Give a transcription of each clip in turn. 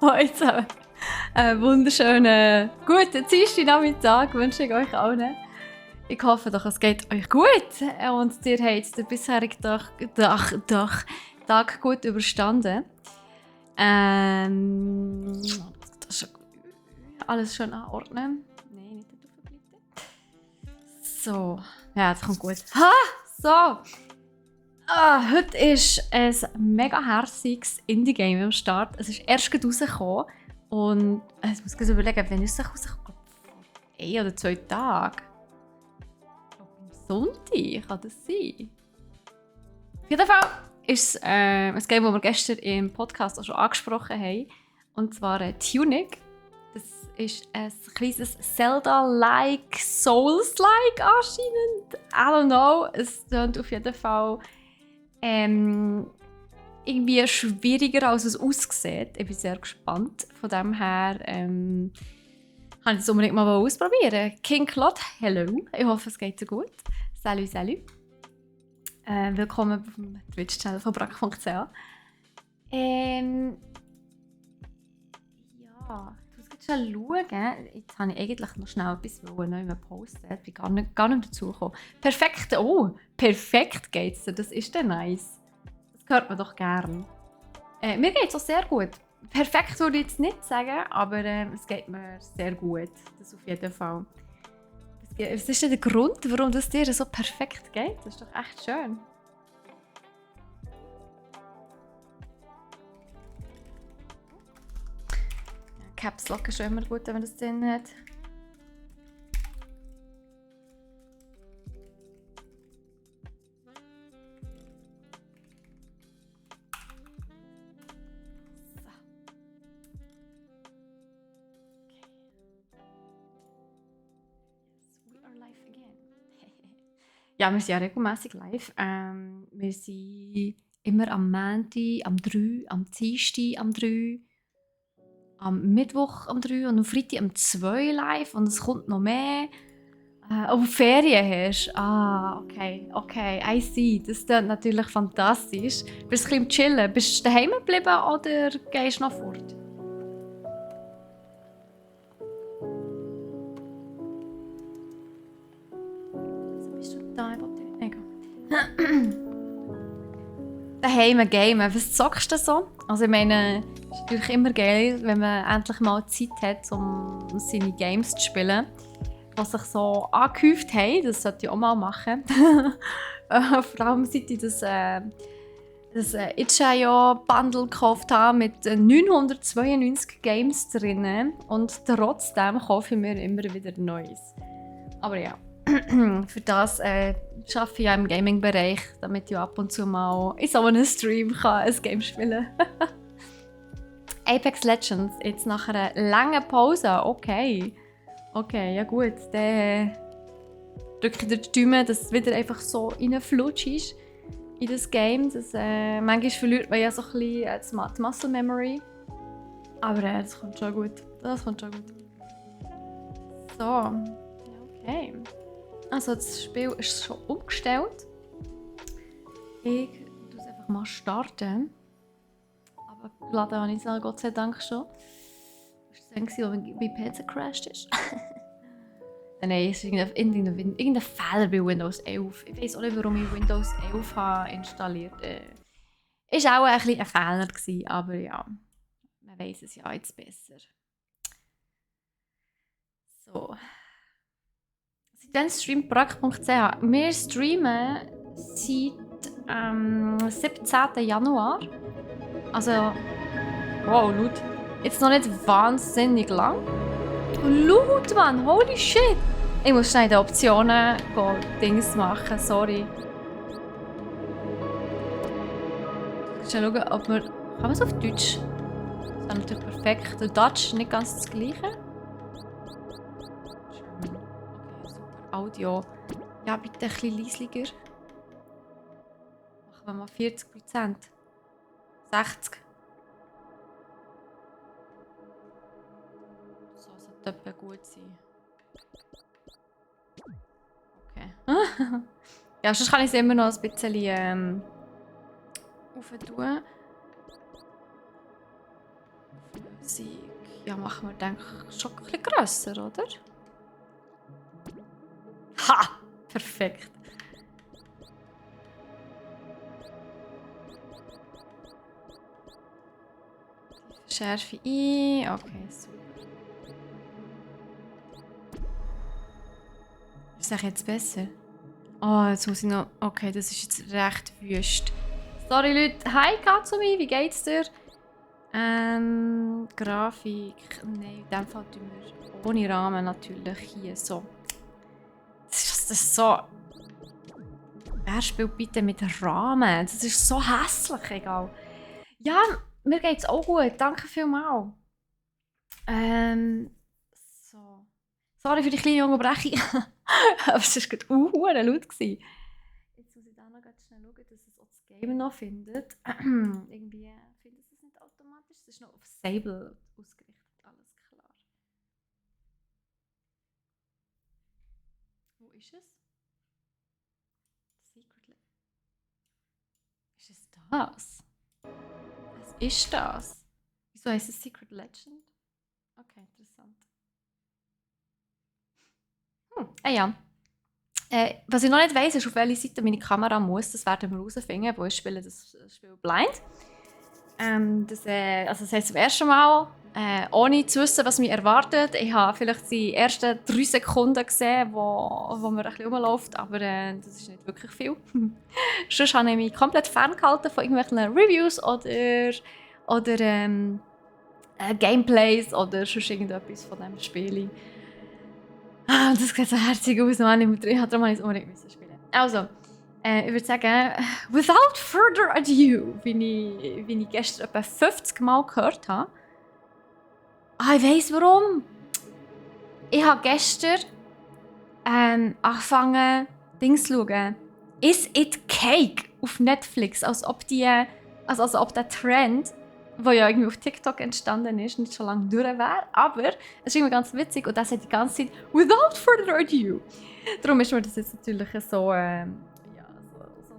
Heute einen wunderschönen guten Dienstagnachmittag wünsche ich euch allen. Ich hoffe doch, es geht euch gut und ihr habt den bisherigen Tag gut überstanden. Das ist alles schön anordnen. Nein, nicht draufbleiben. So, ja, das kommt gut. Ha! So! Heute ist ein mega herziges Indie-Game am Start. Es ist erst gerade rausgekommen. Und ich muss überlegen, wann ist es rausgekommen? Vor 1 oder 2 Tagen. Ich glaube, am Sonntag kann das sein. Auf jeden Fall ist es ein Game, das wir gestern im Podcast auch schon angesprochen haben. Und zwar Tunic. Das ist ein kleines Zelda-like, Souls-like anscheinend. I don't know. Es klingt auf jeden Fall irgendwie schwieriger, als es aussieht. Ich bin sehr gespannt. Von dem her kann ich das unbedingt mal ausprobieren. King Claude, hello. Ich hoffe, es geht dir gut. Salut, salut. Willkommen auf dem Twitch-Channel von brack.ch. Ja, ich muss jetzt schnell schauen. Jetzt habe ich eigentlich noch schnell etwas neu posten. Ich bin gar nicht dazu gekommen. Perfekt, perfekt geht's dir. Das ist dann nice. Das hört man doch gern. Mir geht es auch sehr gut. Perfekt würde ich jetzt nicht sagen, aber es geht mir sehr gut. Das auf jeden Fall. Was ist denn der Grund, warum das dir so perfekt geht? Das ist doch echt schön. Caps Lock ist schon immer gut, wenn man das drin hat. Ja, wir sind ja regelmässig live. Wir sind immer am Montag, am 3, am Dienstag, am 3, am Mittwoch, am 3 und am Freitag, am 2 live. Und es kommt noch mehr. Ob du Ferien hast? Okay, I see. Das klingt natürlich fantastisch. Bist du ein bisschen am Chillen? Bist du daheim geblieben oder gehst du noch fort? Daheim gamen. Was zockst du so? Also ich meine, es ist natürlich immer geil, wenn man endlich mal Zeit hat, um seine Games zu spielen. Was sich so angehäuft haben, das sollte ich auch mal machen. Vor allem seit ich das itch.io-Bundle gekauft habe mit 992 Games drin. Und trotzdem kaufe ich mir immer wieder Neues. Aber ja. Für das arbeite ich ja im Gaming-Bereich, damit ich ab und zu mal in so einem Stream ein Game spielen kann. Apex Legends, jetzt nach einer langen Pause. Okay, ja gut. Dann drücke ich dir die Daumen, dass es wieder einfach so reinflutscht in das Game. Manchmal verliert man ja so ein bisschen die Muscle Memory. Aber das kommt schon gut. So, okay. Also das Spiel ist schon umgestellt. Ich tue es einfach mal starten. Aber geladen habe ich es Gott sei Dank schon. Das war das, als mein PC gecrashed ist. Nein, es ist irgendein Fehler bei Windows 11. Ich weiß auch nicht, warum ich Windows 11 habe installiert habe. Es war auch ein Fehler gewesen, aber ja, man weiß es ja jetzt besser. So. Dann streamt brack.ch. Wir streamen seit 17. Januar. Also, wow, laut. Jetzt noch nicht wahnsinnig lang. Laut, Mann, holy shit! Ich muss schnell in den Optionen Dings machen, sorry. Schnell schauen, ob wir. Kann man es auf Deutsch? Das ist natürlich perfekt. Der Dutch nicht ganz das gleiche. Audio. Ja, bitte ein bisschen leislicher. Machen wir mal 40%. 60%. So sollte etwa gut sein. Okay. Ja, sonst kann ich es immer noch ein bisschen aufentun. Musik. Ja, machen wir, denke ich, schon ein bisschen grösser, oder? Ha! Perfekt. Schärfe ein. Okay, super. Ist das jetzt besser? Oh, jetzt muss ich noch... Okay, das ist jetzt recht wüst. Sorry, Leute. Hi, Katsumi, wie geht's dir? Grafik. Nein, in dem Fall tun wir ohne Rahmen natürlich hier so. Das ist so... Wer spielt bitte mit Rahmen? Das ist so hässlich, egal. Ja, mir geht's auch gut. Danke vielmals. So. Sorry für die kleine Unterbrechung. Aber es war gerade laut. Jetzt muss ich da noch ganz schnell schauen, dass es auch das Game noch findet. Irgendwie findet es nicht automatisch. Es ist noch auf Sable ausgerichtet. Alles klar. Wo ist es? Secret. Ist es das? Was ist das? Wieso heißt es Secret Legend? Okay, interessant. Ja. Was ich noch nicht weiss, ist, auf welche Seite meine Kamera muss. Das werden wir herausfinden, wo ich spiele das Spiel blind. Das heisst zum ersten Mal, ohne zu wissen, was mich erwartet. Ich habe vielleicht die ersten 3 Sekunden gesehen, wo man ein bisschen rumläuft, aber das ist nicht wirklich viel. Sonst habe ich mich komplett ferngehalten von irgendwelchen Reviews oder Gameplays oder sonst irgendetwas von diesem Spiel. Das sieht so herzig aus, Mann. Ich habe darum unbedingt spielen. Also, ich würde sagen, without further ado, wie ich gestern etwa 50 Mal gehört habe. Ich weiss warum. Ich habe gestern angefangen, Dings zu schauen. Is It Cake auf Netflix, als ob der Trend, der ja irgendwie auf TikTok entstanden ist, nicht schon lange durch wäre. Aber es ist irgendwie ganz witzig und das hat die ganze Zeit without further ado. Darum ist mir das jetzt natürlich so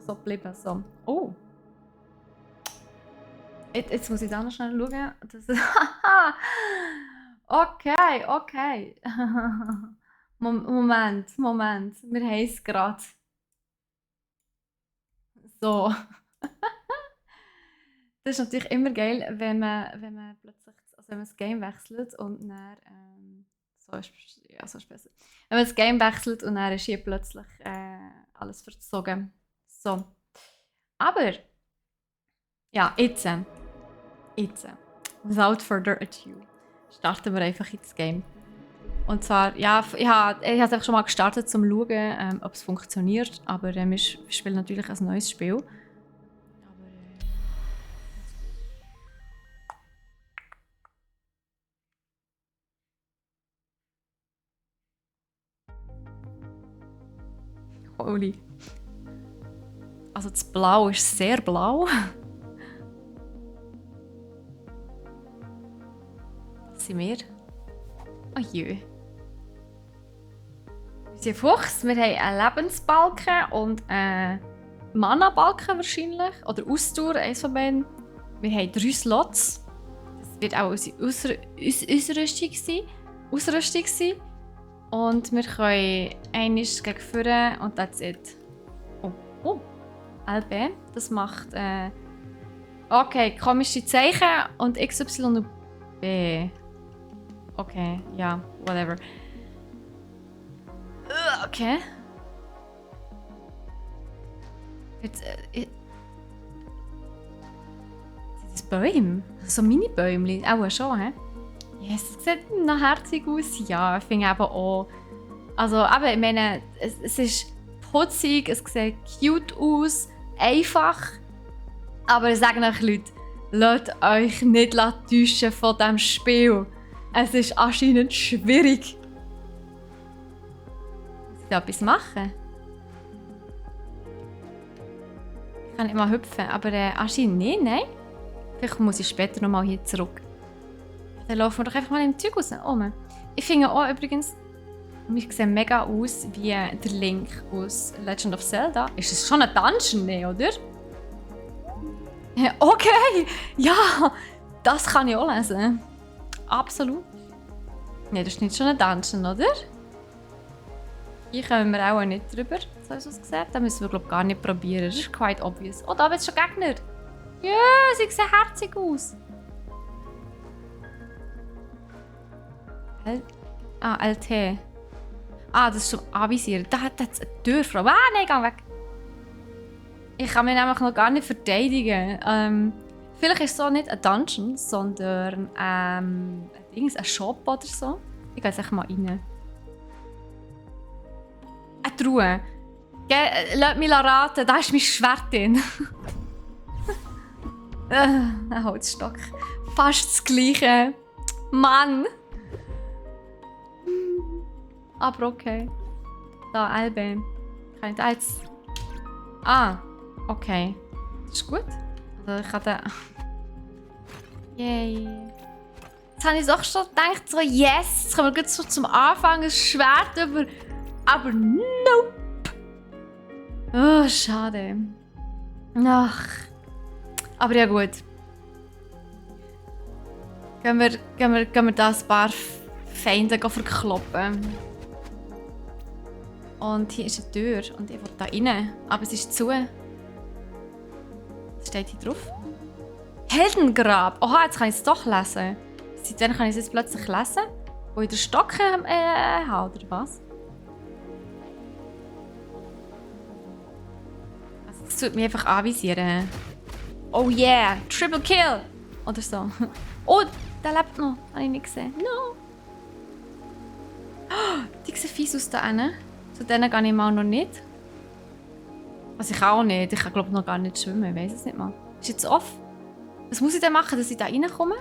geblieben. So. Oh. Jetzt muss ich da noch schnell schauen. Okay. Moment. Wir haben es gerade. So. Das ist natürlich immer geil, wenn man plötzlich, also wenn man das Game wechselt und dann, so ist besser. Wenn man das Game wechselt und dann ist hier plötzlich alles verzogen. So. Aber, ja, jetzt, without further ado, starten wir einfach ins Game. Und zwar, ja, ich habe es einfach schon mal gestartet, um zu schauen, ob es funktioniert, aber wir spielen natürlich ein neues Spiel. Holy. Also das Blau ist sehr blau. Was sind wir? Oh je. Unser Fuchs, wir haben einen Lebensbalken und einen Mana-Balken wahrscheinlich. Oder Ausdauer, eins von beiden. Wir haben 3 Slots. Das wird auch unsere Ausrüstung sein. Und wir können einmal gegen vorne und that's it. Oh. LB. Das macht okay, komische Zeichen und X, Y und B. Okay, ja, whatever. Okay. Jetzt, sind das Bäume? So Mini-Bäumchen? Auch schon, hä? Yes, das sieht noch herzig aus. Ja, ich finde eben auch. Also, aber ich meine, es ist putzig, es sieht cute aus, einfach. Aber ich sage euch, Leute, lasst euch nicht täuschen von diesem Spiel. Es ist anscheinend schwierig. Muss ich da etwas machen? Ich kann nicht mal hüpfen, aber anscheinend nicht, nein. Vielleicht muss ich später noch mal hier zurück. Dann laufen wir doch einfach mal im Zeug raus. Ich finde auch übrigens, wir sehen mega aus wie der Link aus Legend of Zelda. Ist es schon ein Dungeon, ne, oder? Okay, ja, das kann ich auch lesen. Absolut. Nein, das ist nicht schon ein Dungeon, oder? Hier kommen wir auch nicht drüber, so wie es aussieht. Da müssen wir, glaube ich, gar nicht probieren. Das ist quite obvious. Oh, da haben wir jetzt schon Gegner. Ja, sie sehen herzig aus. LT. Ah, das ist zum Anvisieren. Da hat jetzt eine Tür, Frau. Ah, nein, geh weg. Ich kann mich nämlich noch gar nicht verteidigen. Vielleicht ist es so nicht ein Dungeon, sondern ein Shop oder so. Ich gehe jetzt einfach mal rein. Eine Truhe. Lass mich raten, da ist mein Schwert drin. Ein Holzstock. Fast das gleiche. Mann! Aber okay. Da, LB. Kann ich da jetzt... Ah, okay. Das ist gut. Also ich kann da... Yay. Jetzt habe ich doch schon gedacht, so yes, jetzt können wir gleich so zum Anfang ein Schwert über... Aber nope. Oh, schade. Ach. Aber ja gut. Gehen wir da ein paar Feinde verkloppen. Und hier ist eine Tür und ich will da rein. Aber es ist zu. Was steht hier drauf? Heldengrab! Oha, jetzt kann ich es doch lesen. Seitdem kann ich es jetzt plötzlich lesen. Wo ich den Stock habe, oder was? Also, das tut mich einfach anvisieren. Oh yeah! Triple Kill! Oder so. Oh, der lebt noch. Habe ich nicht gesehen. No! Oh, die sehen fies aus da hinten. Zu denen gehe ich mal noch nicht. Also ich auch nicht. Ich kann glaube noch gar nicht schwimmen. Ich weiß es nicht mal. Ist jetzt off? Was muss ich denn machen, dass ich da reinkomme?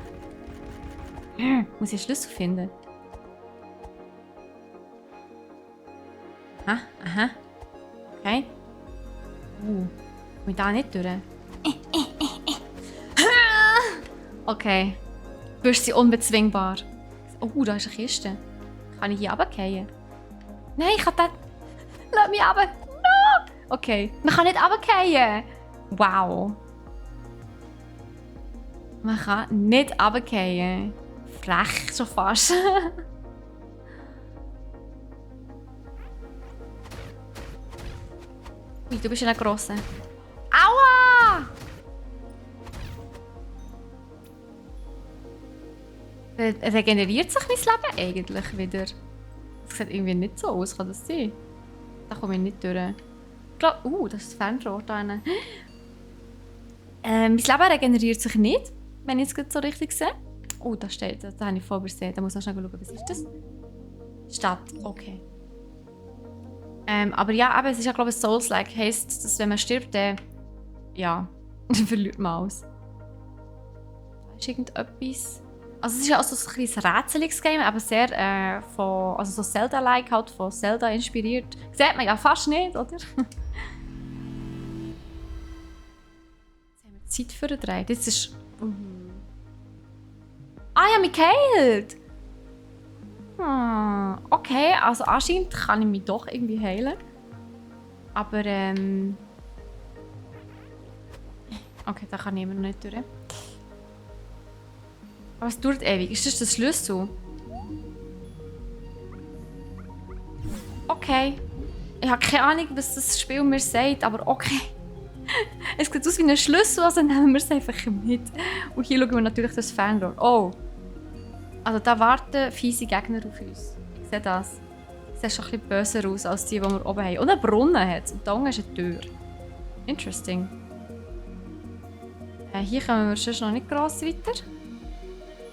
Muss ich einen Schlüssel finden? Aha, aha. Okay. Komme ich da nicht durch? Okay. Du bist sie unbezwingbar. Oh, da ist eine Kiste. Kann ich hier runterfallen? Nein, ich kann da... Lass mich runter! No! Okay, man kann nicht runterfallen. Wow. Man kann nicht runterfallen. Frech schon fast. Ui, du bist ja ein grosser. Aua! Regeneriert sich mein Leben eigentlich wieder? Das sieht irgendwie nicht so aus, kann das sein? Da komme ich nicht durch. Ich glaube, das ist das Fernrohr da hinten. Mein Leben regeneriert sich nicht, wenn ich es gerade so richtig sehe. Oh, da steht, da habe ich voll übersehen. Da muss ich noch schnell schauen, was ist das? Stadt, okay. Aber ja, aber es ist ja, glaube ich, Souls-like. Heisst, dass wenn man stirbt, dann... Ja, dann verliert man alles. Da ist irgendetwas... Also es ist ja auch so ein kleines rätseliges Game, aber sehr also so Zelda-like, halt von Zelda inspiriert. Sieht man ja fast nicht, oder? Jetzt haben wir die Zeit verdreht. Jetzt ist... Ah ja, mich geheilt! Okay, also anscheinend kann ich mich doch irgendwie heilen. Aber okay, da kann ich immer noch nicht durch. Aber es dauert ewig. Ist das der Schlüssel? Okay. Ich habe keine Ahnung, was das Spiel mir sagt, aber okay. Es sieht aus wie ein Schlüssel, also nehmen wir es einfach mit. Und hier schauen wir natürlich das Fernrohr. Oh. Also da warten fiese Gegner auf uns. Ich sehe das. Sieht schon ein bisschen böser aus als die wir oben haben. Und einen Brunnen hat es. Und da unten ist eine Tür. Interesting. Hier kommen wir sonst noch nicht gross weiter.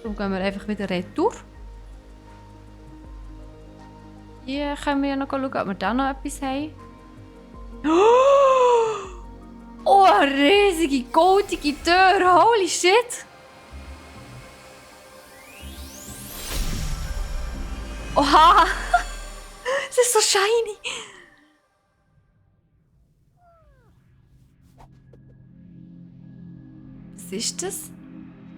Darum gehen wir einfach wieder retour. Hier können wir ja noch schauen, ob wir da noch etwas haben. Oh, eine riesige, goldige Tür! Holy shit! Oha! Es ist so shiny! Was ist das?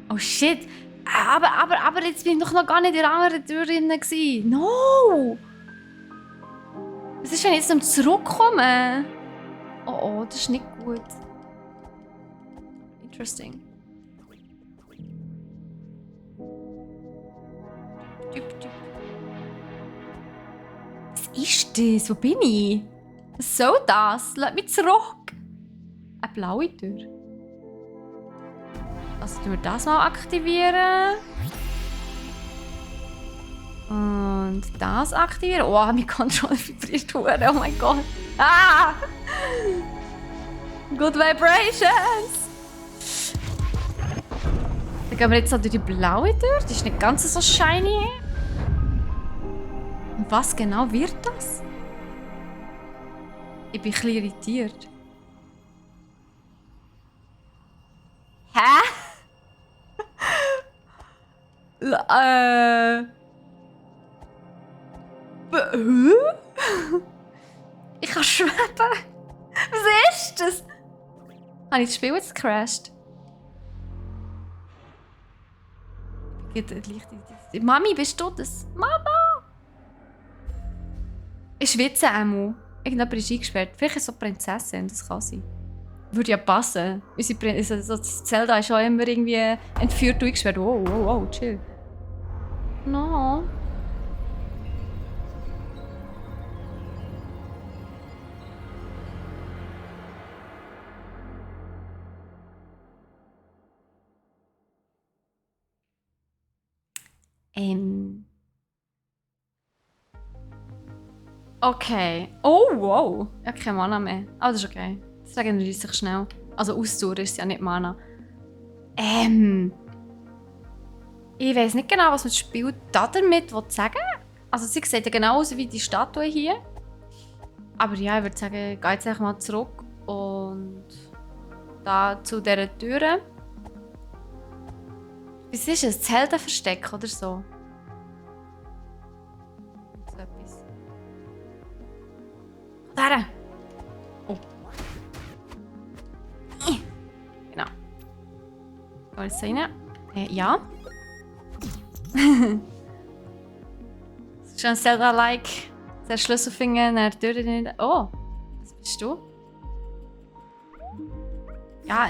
Oh shit! Aber jetzt bin ich doch noch gar nicht in der anderen Tür drin gewesen. No! Was ist, wenn ich jetzt zurückkomme? Oh, das ist nicht gut. Interesting. Was ist das? Wo bin ich? Was soll das? Lass mich zurück. Eine blaue Tür. Also tun wir das mal aktivieren. Und das aktivieren. Oh, mein Controller vibriert. Oh mein Gott. Ah! Good Vibrations! Dann gehen wir jetzt so durch die blaue Tür. Die ist nicht ganz so shiny. Und was genau wird das? Ich bin ein bisschen irritiert. Hä? Ich kann schweben. Was ist das? Habe ich das Spiel jetzt gecrashed? Mami, bist du das? Mama! Ich schwitze einmal. Irgendjemand ist eingesperrt. Vielleicht ist so eine Prinzessin, das kann sein. Würde ja passen. So Zelda ist schon immer irgendwie entführt und eingesperrt. Wow, chill. No. Okay. Oh, wow. Ich habe keine Mana mehr. Aber das ist okay. Das regeneriert sich schnell. Also Ausdauer ist ja nicht Mana. Ich weiß nicht genau, was man das Spiel damit sagen will. Also sie sieht ja genau aus wie die Statue hier. Aber ja, ich würde sagen, ich gehe jetzt mal zurück und da zu dieser Tür. Was ist es? Zelda-Versteck oder so? So etwas. Da! Oh. Genau. Alles rein. Ja. Das ist schon Zelda-like. Der Schlüsselfinger nach der Tür nicht. Oh, was bist du? Ja,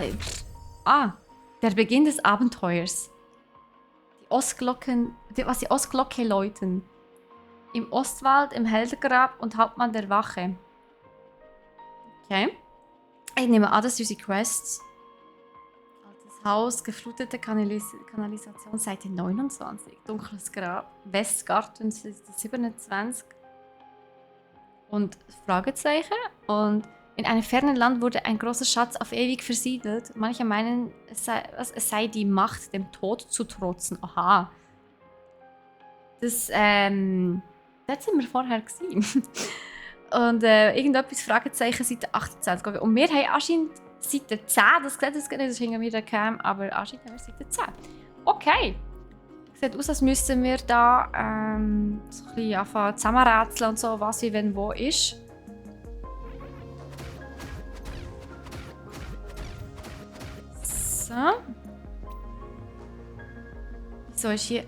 der Beginn des Abenteuers. Die Ostglocke läuten. Im Ostwald, im Heldengrab und Hauptmann der Wache. Okay. Ich nehme an, das sind unsere Quests. Altes Haus, geflutete Kanalisation, Seite 29. Dunkles Grab, Westgarten, Seite 27. Und Fragezeichen. Und in einem fernen Land wurde ein großer Schatz auf ewig versiedelt. Manche meinen, es sei die Macht, dem Tod zu trotzen. Aha. Das sind wir vorher gewesen. Und irgendetwas Fragezeichen Seite 28. Und wir haben anscheinend Seite 10. Das sieht jetzt nicht, das hängen wir da Cam, aber anscheinend haben wir Seite 10. Okay. Sieht aus, als müssten wir da so ein bisschen anfangen zusammenrätseln und so, was wie wenn wo ist. So. Wieso ist hier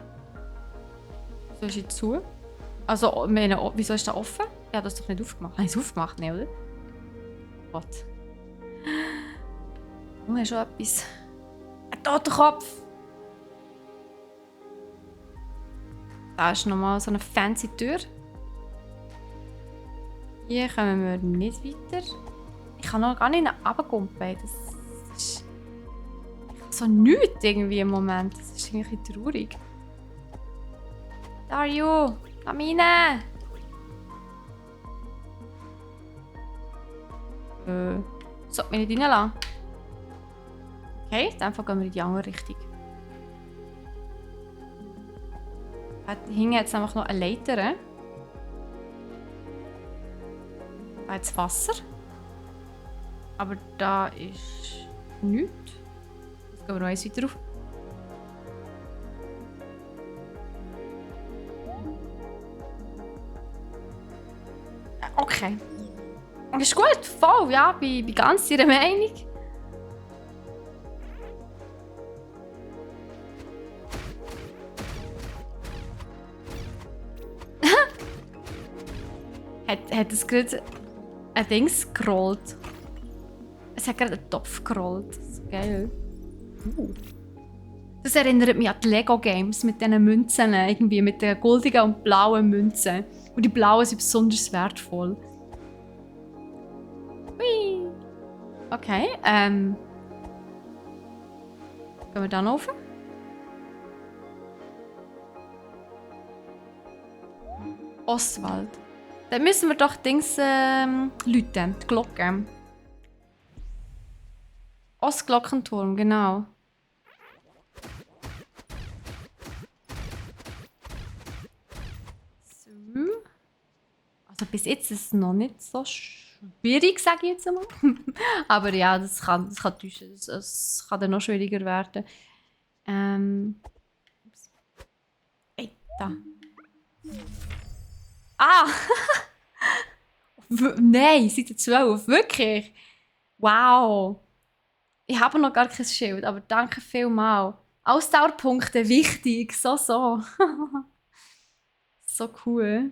zu? Also, wieso ist da offen? Ich habe das doch nicht aufgemacht. Habe ich es aufgemacht? Nein, oder? Gott. Oh, schon etwas. Ein toter Kopf! Da ist nochmal so eine fancy Tür. Hier kommen wir nicht weiter. Ich kann noch gar nicht runterkumpen. Das ist... Ich habe so nichts irgendwie im Moment. Das ist irgendwie traurig. Dario! Komm rein! Sollte mich nicht reinlassen? Okay, dann gehen wir in die andere Richtung. Hinten jetzt einfach noch eine Leiter. Da jetzt Wasser. Aber da ist nichts. Jetzt gehen wir noch eins weiter rauf. Okay. Ist gut, voll, ja, bin ganz Ihrer Meinung. hat es gerade ein Ding gescrollt. Es hat gerade einen Topf gerollt. Das ist geil. Das erinnert mich an die Lego-Games mit diesen Münzen, irgendwie mit den goldigen und blauen Münzen. Und die blauen sind besonders wertvoll. Hui. Okay, gehen wir dann rauf? Oswald. Dann müssen wir doch Dings läuten, die Glocke. Ostglockenturm, genau. So. Also bis jetzt ist es noch nicht so schwierig, sage ich jetzt einmal. Aber ja, das kann täuschen. Es kann dann noch schwieriger werden. Ey, da. Ah! Nein, Seite 12, wirklich? Wow! Ich habe noch gar kein Schild, aber danke vielmals. Ausdauerpunkte, wichtig, so. So cool.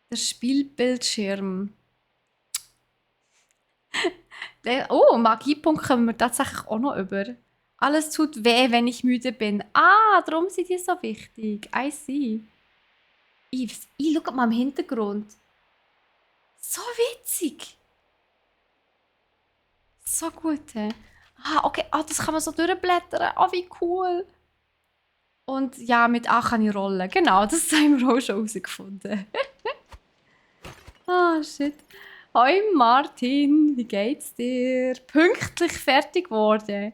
Der Spielbildschirm. Oh, Magiepunkt kommen wir tatsächlich auch noch über. Alles tut weh, wenn ich müde bin. Ah, darum sind die so wichtig. I see. Schau mal im Hintergrund. So witzig. So gut, hä? Ah, okay. Ah, das kann man so durchblättern. Ah, wie cool. Und ja, mit A kann ich rollen. Genau, das haben wir auch schon herausgefunden. Ah, shit. Hoi Martin, wie geht's dir? Pünktlich fertig geworden.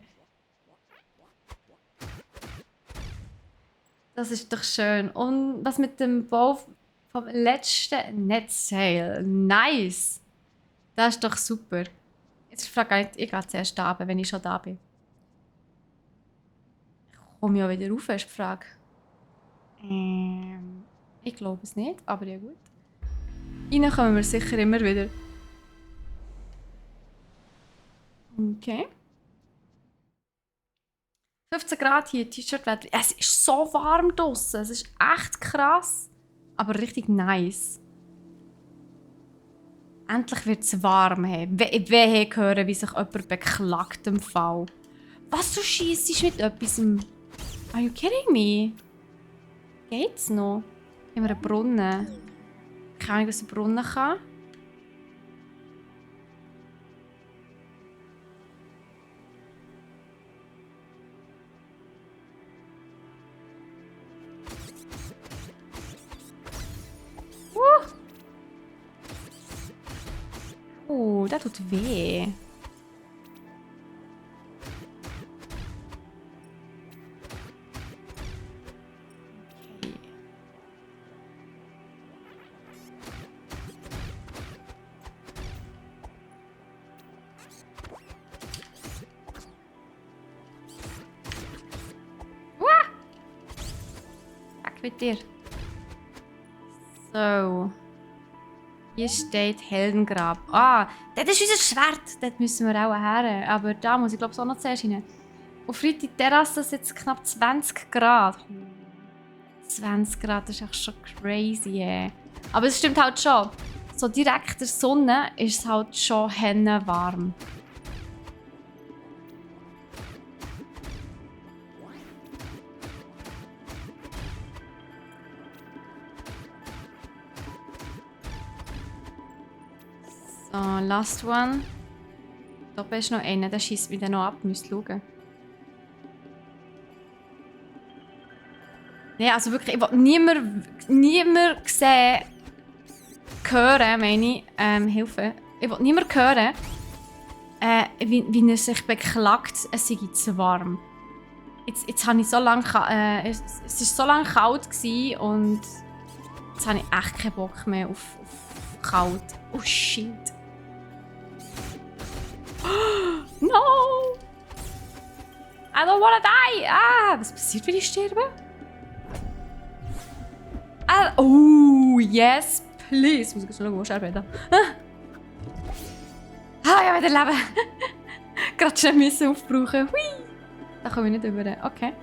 Das ist doch schön. Und was mit dem Bau vom letzten Netzteil? Nice. Das ist doch super. Jetzt frage ich gehe zuerst runter, wenn ich schon da bin. Komme ich auch wieder rauf, ist die Frage. Ich glaube es nicht, aber ja gut. Rein kommen wir sicher immer wieder. Okay. 15 Grad hier, T-Shirt-Wetter. Es ist so warm draussen. Es ist echt krass. Aber richtig nice. Endlich wird es warm. Hey. Wehe hören, wie sich jemand beklagt im Fall. Was, du schiessest mit etwas? Are you kidding me? Geht's noch? Haben wir einen Brunnen? Keine Ahnung, was ein Brunnen kann. Der tut weh. Weg mit dir. So. Hier steht Heldengrab. Ah, das ist unser Schwert. Dort müssen wir auch her. Aber da muss ich glaube ich auch noch zuerst rein. Auf die Terrasse ist jetzt knapp 20 Grad. 20 Grad, das ist echt schon crazy. Aber es stimmt halt schon. So direkt der Sonne ist es halt schon warm. So, last one. Da oben ist noch einer, der schießt wieder noch ab. Müsst schauen. Nein, also wirklich, ich will niemand sehen, hören, meine ich, Hilfe. Ich will niemand hören, wie er sich beklagt, es sei zu warm. Jetzt habe ich so lange, es war so lange kalt gewesen und jetzt habe ich echt keinen Bock mehr auf kalt. Oh shit. No! I don't wanna die! Ah, was passiert, wenn ich sterbe? Ah, oh, yes, please. Muss ich schon noch arbeiten. Ah, ja, wieder leben. Gerade schnell müssen aufbrauchen. Hui! Da komme ich nicht über. Okay.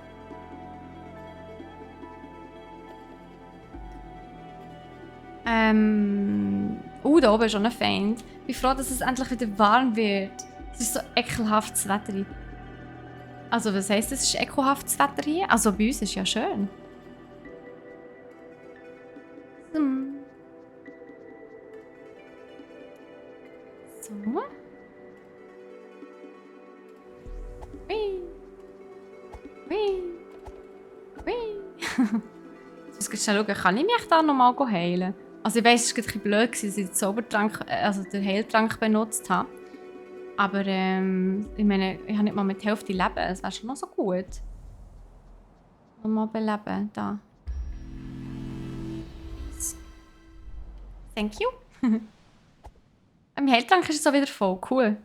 Da oben ist schon ein Feind. Ich bin froh, dass es endlich wieder warm wird. Es ist so ekelhaftes Wetter. Also was heisst, es ist ekelhaftes Wetter hier? Also bei uns ist ja schön. So. Hui. Hui. Hui. Jetzt muss ich schnell schauen, kann ich mich da nochmal heilen? Also ich weiss, es war ein bisschen blöd, dass ich den Zaubertrank, also den Heiltrank benutzt habe. Aber ich meine, ich habe nicht mal mit der Hälfte Leben. Es wäre schon noch so gut. Nochmal beleben, da. Thank you. Im Heiltrank ist es auch wieder voll, cool.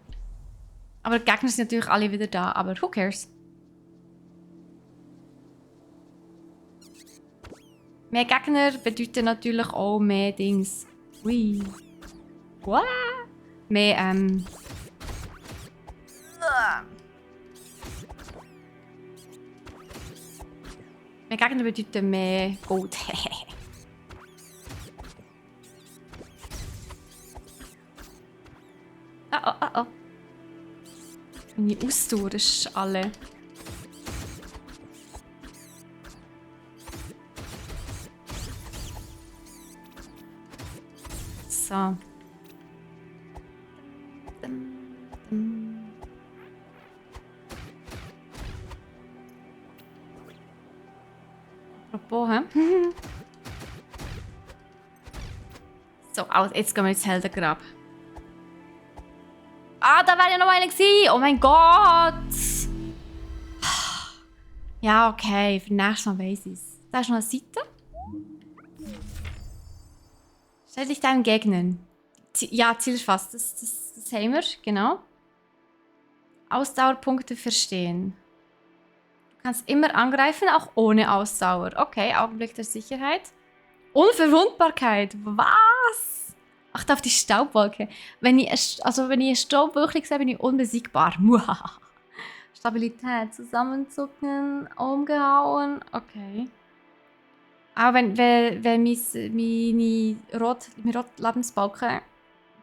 Aber die Gegner sind natürlich alle wieder da, aber who cares? Mehr Gegner bedeuten natürlich auch mehr Dings. Ui. What? Mehr, mehr Gegner bedeuten mehr Gold. Oh. Meine Ausdauer ist alle. So. Apropos, hä? So, jetzt gehen wir ins Heldengrab. Ah, da wäre ja noch einer gewesen. Oh mein Gott! Ja, okay. Für nächstes Mal weiss ich es. Da ist noch eine Seite. Stell dich deinen Gegnern. Ja, Ziel ist fast. Das haben wir, genau. Ausdauerpunkte verstehen. Du kannst immer angreifen, auch ohne Ausdauer. Okay, Augenblick der Sicherheit. Unverwundbarkeit. Was? Achte auf die Staubwolke. Wenn ich eine Staubwolke sehe, bin ich unbesiegbar. Stabilität. Zusammenzucken. Umgehauen. Okay. Auch wenn mein roter Lebensbalken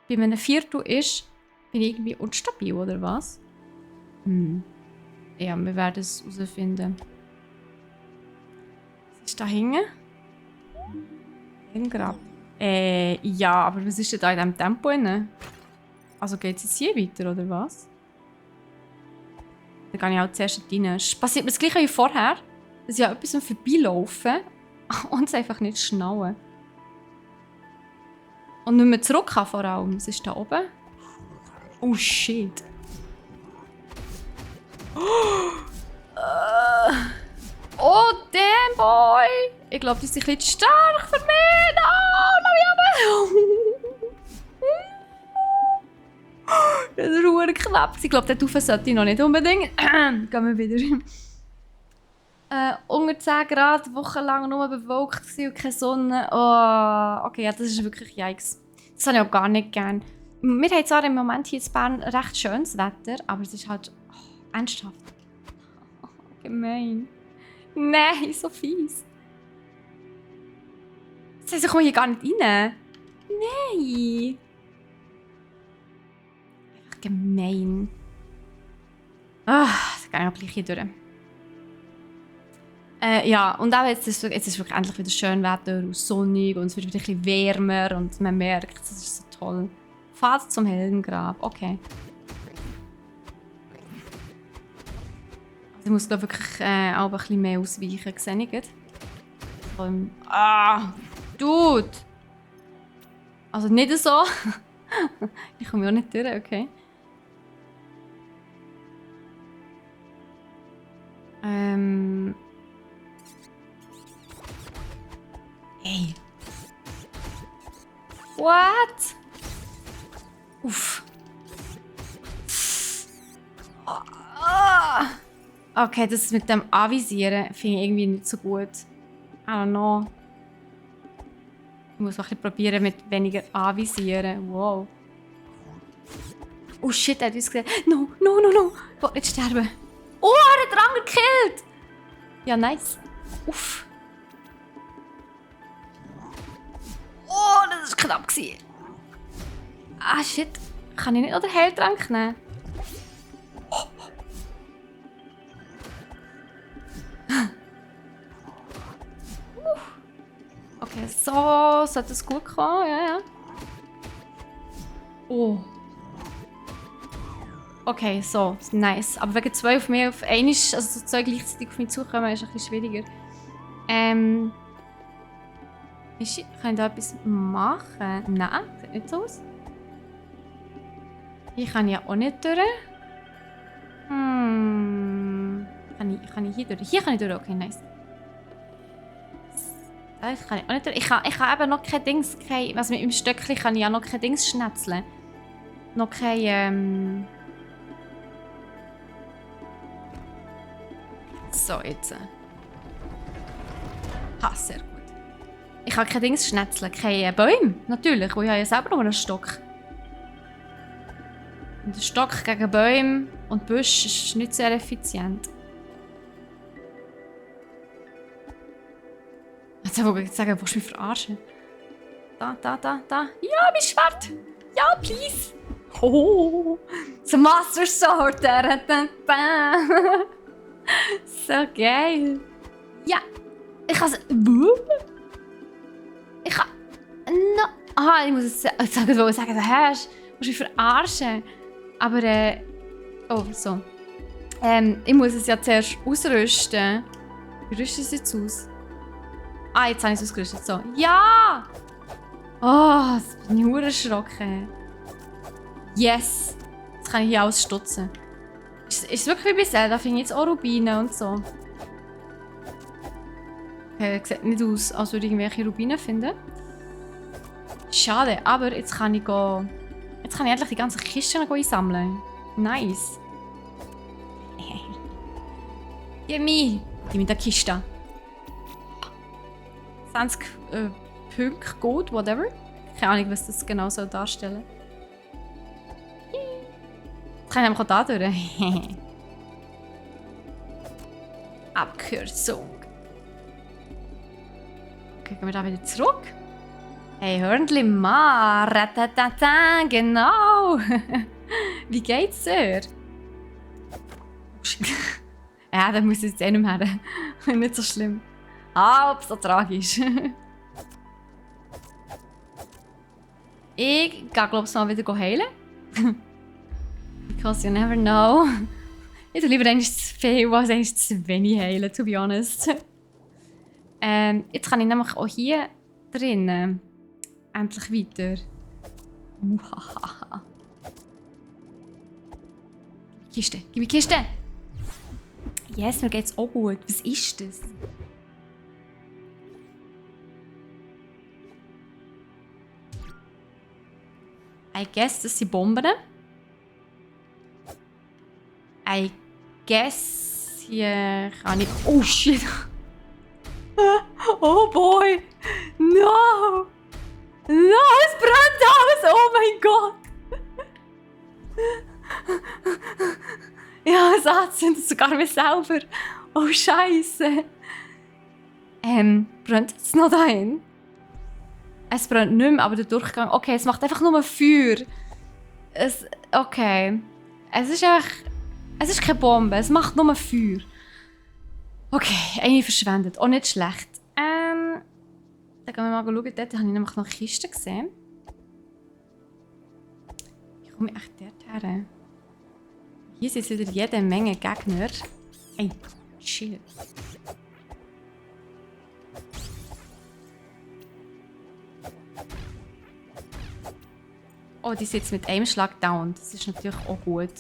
bei einem Viertel ist, bin ich irgendwie unstabil, oder was? Ja, wir werden es herausfinden. Was ist da hinten? Im Grab. Ja, aber was ist denn da in diesem Tempo drin? Also geht es jetzt hier weiter, oder was? Da gehe ich auch zuerst rein. Passiert mir das gleiche wie vorher, dass ich an etwas vorbeilaufe und es einfach nicht schnallen. Und nicht mehr zurück kann vor allem. Was ist da oben? Oh shit. Oh damn boy! Ich glaube, die sind ein bisschen stark für mich! No, das ist verdammt knapp. Ich glaube, der Taufen sollte ich noch nicht unbedingt. Gehen wir wieder. Unter 10 Grad, wochenlang nur bewölkt und keine Sonne. Oh, okay, ja, das ist wirklich yikes. Das habe ich auch gar nicht gern. Wir haben zwar im Moment hier in Bern recht schönes Wetter, aber es ist halt ernsthaft. Oh, gemein. Nein, so fies. Das heisst, ich komme hier gar nicht rein. Nein. Einfach gemein. Das gehe ich auch gleich hier durch. Ja, und auch jetzt ist es wirklich endlich wieder schön Wetter und sonnig und es wird wieder ein bisschen wärmer und man merkt, das ist so toll. Fahrt zum Heldengrab, okay. Also ich muss glaube wirklich auch ein bisschen mehr ausweichen, sehe ich jetzt. Dude! Also nicht so. Ich komme ja nicht durch, okay. Hey. What? Uff. Okay, das mit dem Avisieren finde ich irgendwie nicht so gut. I don't know. Ich muss auch ein bisschen probieren mit weniger Avisieren. Wow. Oh shit, er hat uns gesehen. No. Ich will nicht sterben. Oh, er hat den anderen gekillt. Ja, nice. Uff. Oh, das war knapp. Ah, shit. Kann ich nicht noch den Heiltrank nehmen? Okay, so sollte es gut kommen, ja. Oh. Okay, so, nice. Aber wegen 2 auf mich auf einmal, also so 2 gleichzeitig auf mich zukommen, ist ein bisschen schwieriger. Kann ich da etwas machen? Nein, sieht nicht so aus. Hier kann ich ja auch nicht durch. Kann ich hier durch? Hier kann ich durch, okay, nice. Das kann ich auch nicht durch. Ich habe eben noch kein Dings, also mit dem Stöckchen kann ich ja noch kein Dings schnetzeln. Noch kein, So, jetzt. Ha, sehr gut. Ich habe kein Dings schnetzeln, keine Bäume, natürlich, weil ich habe ja selber nur einen Stock. Und der Stock gegen Bäume und Büsche ist nicht sehr effizient. Jetzt wollte ich sagen, willst du mich verarschen? Da. Ja, mein Schwert! Ja, please! Oh, so Master Sword! So geil! Ja! Ich kann es. Ich kann. No. Aha, ich muss es sagen, du hast. Du musst mich verarschen. Aber, oh, so. Ich muss es ja zuerst ausrüsten. Wie rüste ich es jetzt aus? Ah, jetzt habe ich es ausgerüstet. So. Ja! Oh, jetzt bin ich verdammt erschrocken. Yes! Jetzt kann ich hier alles stutzen. Ist es wirklich wie bei Zelda? Da finde ich jetzt auch Rubine und so. Okay, sieht nicht aus, als würde ich irgendwelche Rubine finden. Schade, aber jetzt kann ich endlich die ganzen Kisten einsammeln. Nice. Gimme! Die mit der Kiste. 20 Punkte Gold, whatever. Keine Ahnung, was das genau soll darstellen. Jetzt kann ich einfach auch da durch. Abkürzung. Okay, gehen wir da wieder zurück. Hey, Hörnli, Ma, ratatata, genau. Wie geht's dir? Ja, da muss ich jetzt eh nicht mehr her. Nicht so schlimm. Halb so tragisch. Ich gehe, glaube ich, mal wieder heilen. Because you never know. Ich tue lieber eigentlich zu viel als eigentlich zu wenig heilen, to be honest. Jetzt kann ich nämlich auch hier drinnen endlich weiter. Kiste, gib mir Kiste! Yes, mir geht's auch gut. Was ist das? I guess, das sind Bomben. I guess, hier kann ich... Oh shit! Oh boy! No! No, es brennt alles! Oh mein Gott! Ja, es anzündet sogar mich selber. Oh Scheiße! Brennt es noch dahin? Es brennt nicht mehr, aber der Durchgang... Okay, es macht einfach nur Feuer. Okay. Es ist einfach... Es ist keine Bombe, es macht nur Feuer. Okay, eine verschwendet. Auch nicht schlecht. Dann gehen wir mal schauen. Dort habe ich nämlich noch Kisten gesehen. Wie komme ich echt dort her? Hier sind wieder jede Menge Gegner. Ey, chill. Oh, die sind jetzt mit einem Schlag down. Das ist natürlich auch gut.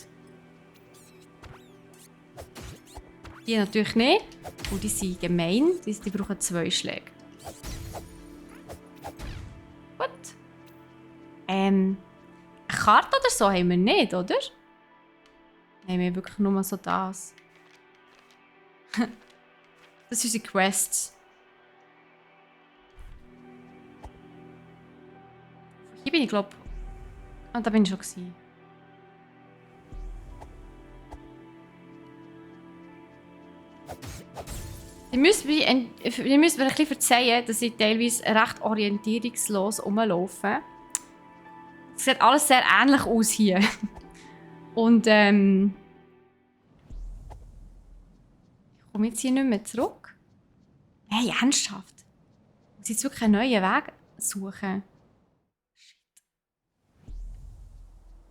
Die natürlich nicht. Und die sind gemein. Die brauchen 2 Schläge. Gut. Eine Karte oder so haben wir nicht, oder? Nein, wir haben wirklich nur so das. Das sind unsere Quests. Hier bin ich, glaube ich. Ah, da bin ich schon gewesen. Ihr müsst mir ein bisschen verzeihen, dass ich teilweise recht orientierungslos rumlaufe. Es sieht alles sehr ähnlich aus hier. Und ich komme jetzt hier nicht mehr zurück. Hey, ernsthaft? muss jetzt wirklich einen neuen Weg suchen. Shit.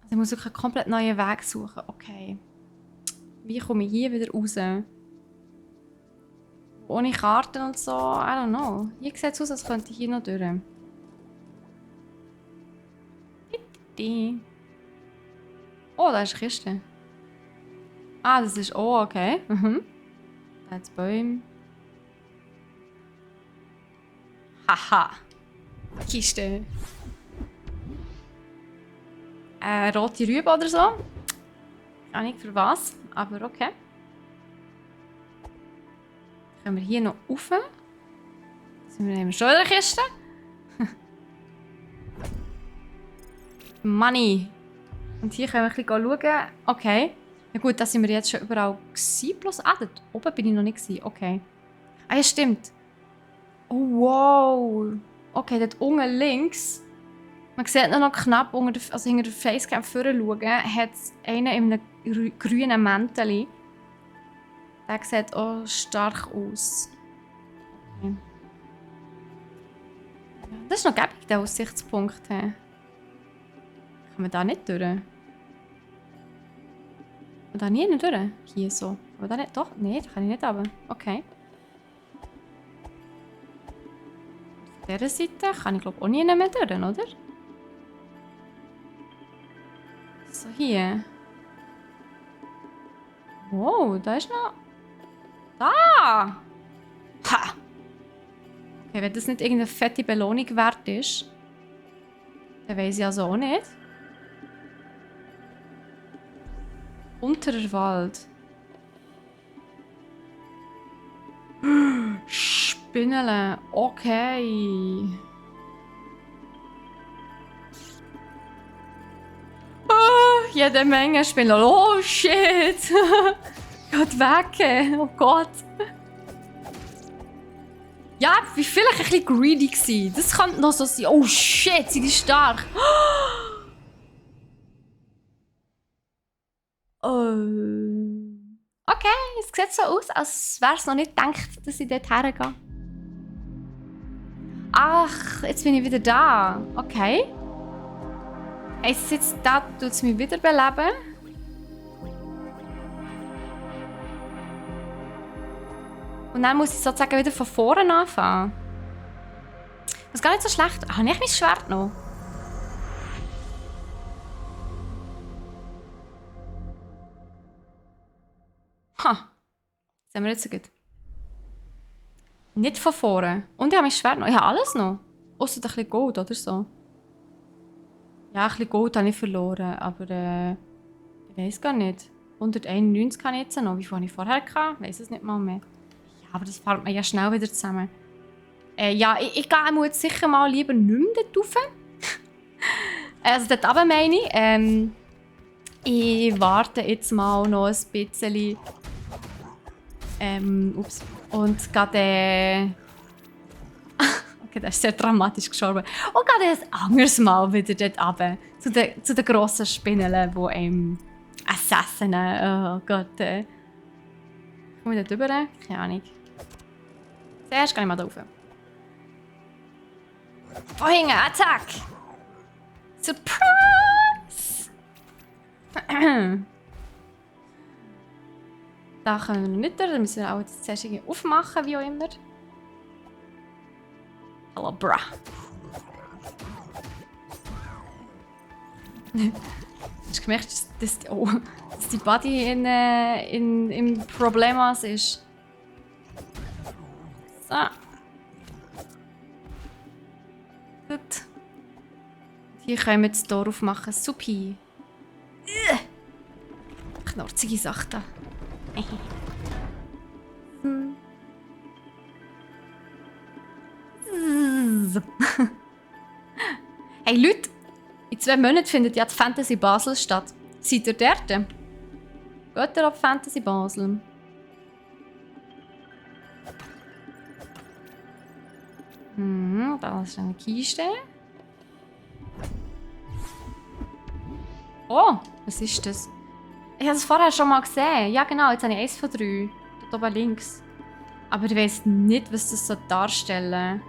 Also ich muss wirklich einen komplett neuen Weg suchen. Okay. Wie komme ich hier wieder raus? Ohne Karten und so, I don't know. Hier sieht es aus, als könnte ich hier noch durch. Oh, da ist eine Kiste. Ah, das ist... Oh, okay. Da hat Bäume. Haha. Kiste. Rote Rübe oder so. Auch nicht für was, aber okay. Können wir hier noch rauf? Sind wir schon in der Kiste? Money. Und hier können wir ein bisschen schauen. Okay. Ja gut, da sind wir jetzt schon überall gewesen. Plus, dort oben bin ich noch nicht gewesen. Okay. Ah ja, stimmt. Oh, wow. Okay, dort unten links. Man sieht noch knapp unter der, also hinter der Facecam vorne schauen, hat es einen in einem grünen Mäntel. Der sieht auch stark aus. Okay. Das ist noch gäbig, der Aussichtspunkt. Kann man da nicht durch? Kann man da nie durch? Hier so. Aber da nicht? Doch? Nein, da kann ich nicht runter. Okay. Auf dieser Seite kann ich glaube auch nie mehr durch, oder? So, hier. Wow, da ist noch... Da! Ha! Okay, wenn das nicht irgendeine fette Belohnung wert ist, dann weiss ich also auch nicht. Unterer Wald. Spinnele. Okay. Oh, jede Menge Spinnele. Oh shit. Geht weg. Oh Gott. Ja, ich war vielleicht ein bisschen greedy gewesen. Das kann noch so sein. Oh shit, sind die stark. Okay, es sieht so aus, als wäre es noch nicht gedacht, dass ich dort hergehe. Ach, jetzt bin ich wieder da. Okay. Jetzt da tut es mich wieder beleben. Und dann muss ich sozusagen wieder von vorne anfangen. Das ist gar nicht so schlecht. Habe ich mein Schwert noch? Ha. Das haben wir jetzt so gut. Nicht von vorne. Und ich habe mein Schwert noch. Ich habe alles noch. Ausser ein bisschen Gold oder so. Ja, ein bisschen Gold habe ich verloren. Aber ich weiß gar nicht. 191 kann ich jetzt noch. Wie viel habe ich vorher gehabt? Ich weiß es nicht mal mehr. Ja, aber das fällt mir ja schnell wieder zusammen. Ja, ich gehe jetzt sicher mal lieber nicht mehr dort rauf. Also dort runter meine ich. Ich warte jetzt mal noch ein bisschen. Ups. Und gerade. Okay, das ist sehr dramatisch gestorben. Und gerade ein anderes Mal wieder dort runter. Zu den grossen Spinnen, die Assassinen. Oh Gott. Komme ich dort rüber? Keine Ahnung. Zuerst gehe ich mal da rauf. Vorhin, Attack! Surprise! Da können wir noch nicht durch, da müssen wir auch jetzt zuerst irgendwie aufmachen, wie auch immer. Hallo, bra. Hast du gemerkt, dass die Buddy im Problemas ist? So. Gut. Hier können wir jetzt Tor aufmachen. Supi. Knorzige Sache da. Hey Leute, in 2 Monaten findet ja die Fantasy Basel statt. Seid ihr dort? Geht ihr auf Fantasy Basel? Da ist eine Kiste. Oh, was ist das? Ich habe es vorher schon mal gesehen. Ja genau, jetzt habe ich 1 von 3. Dort oben links. Aber ich weiss nicht, was das so darstellen.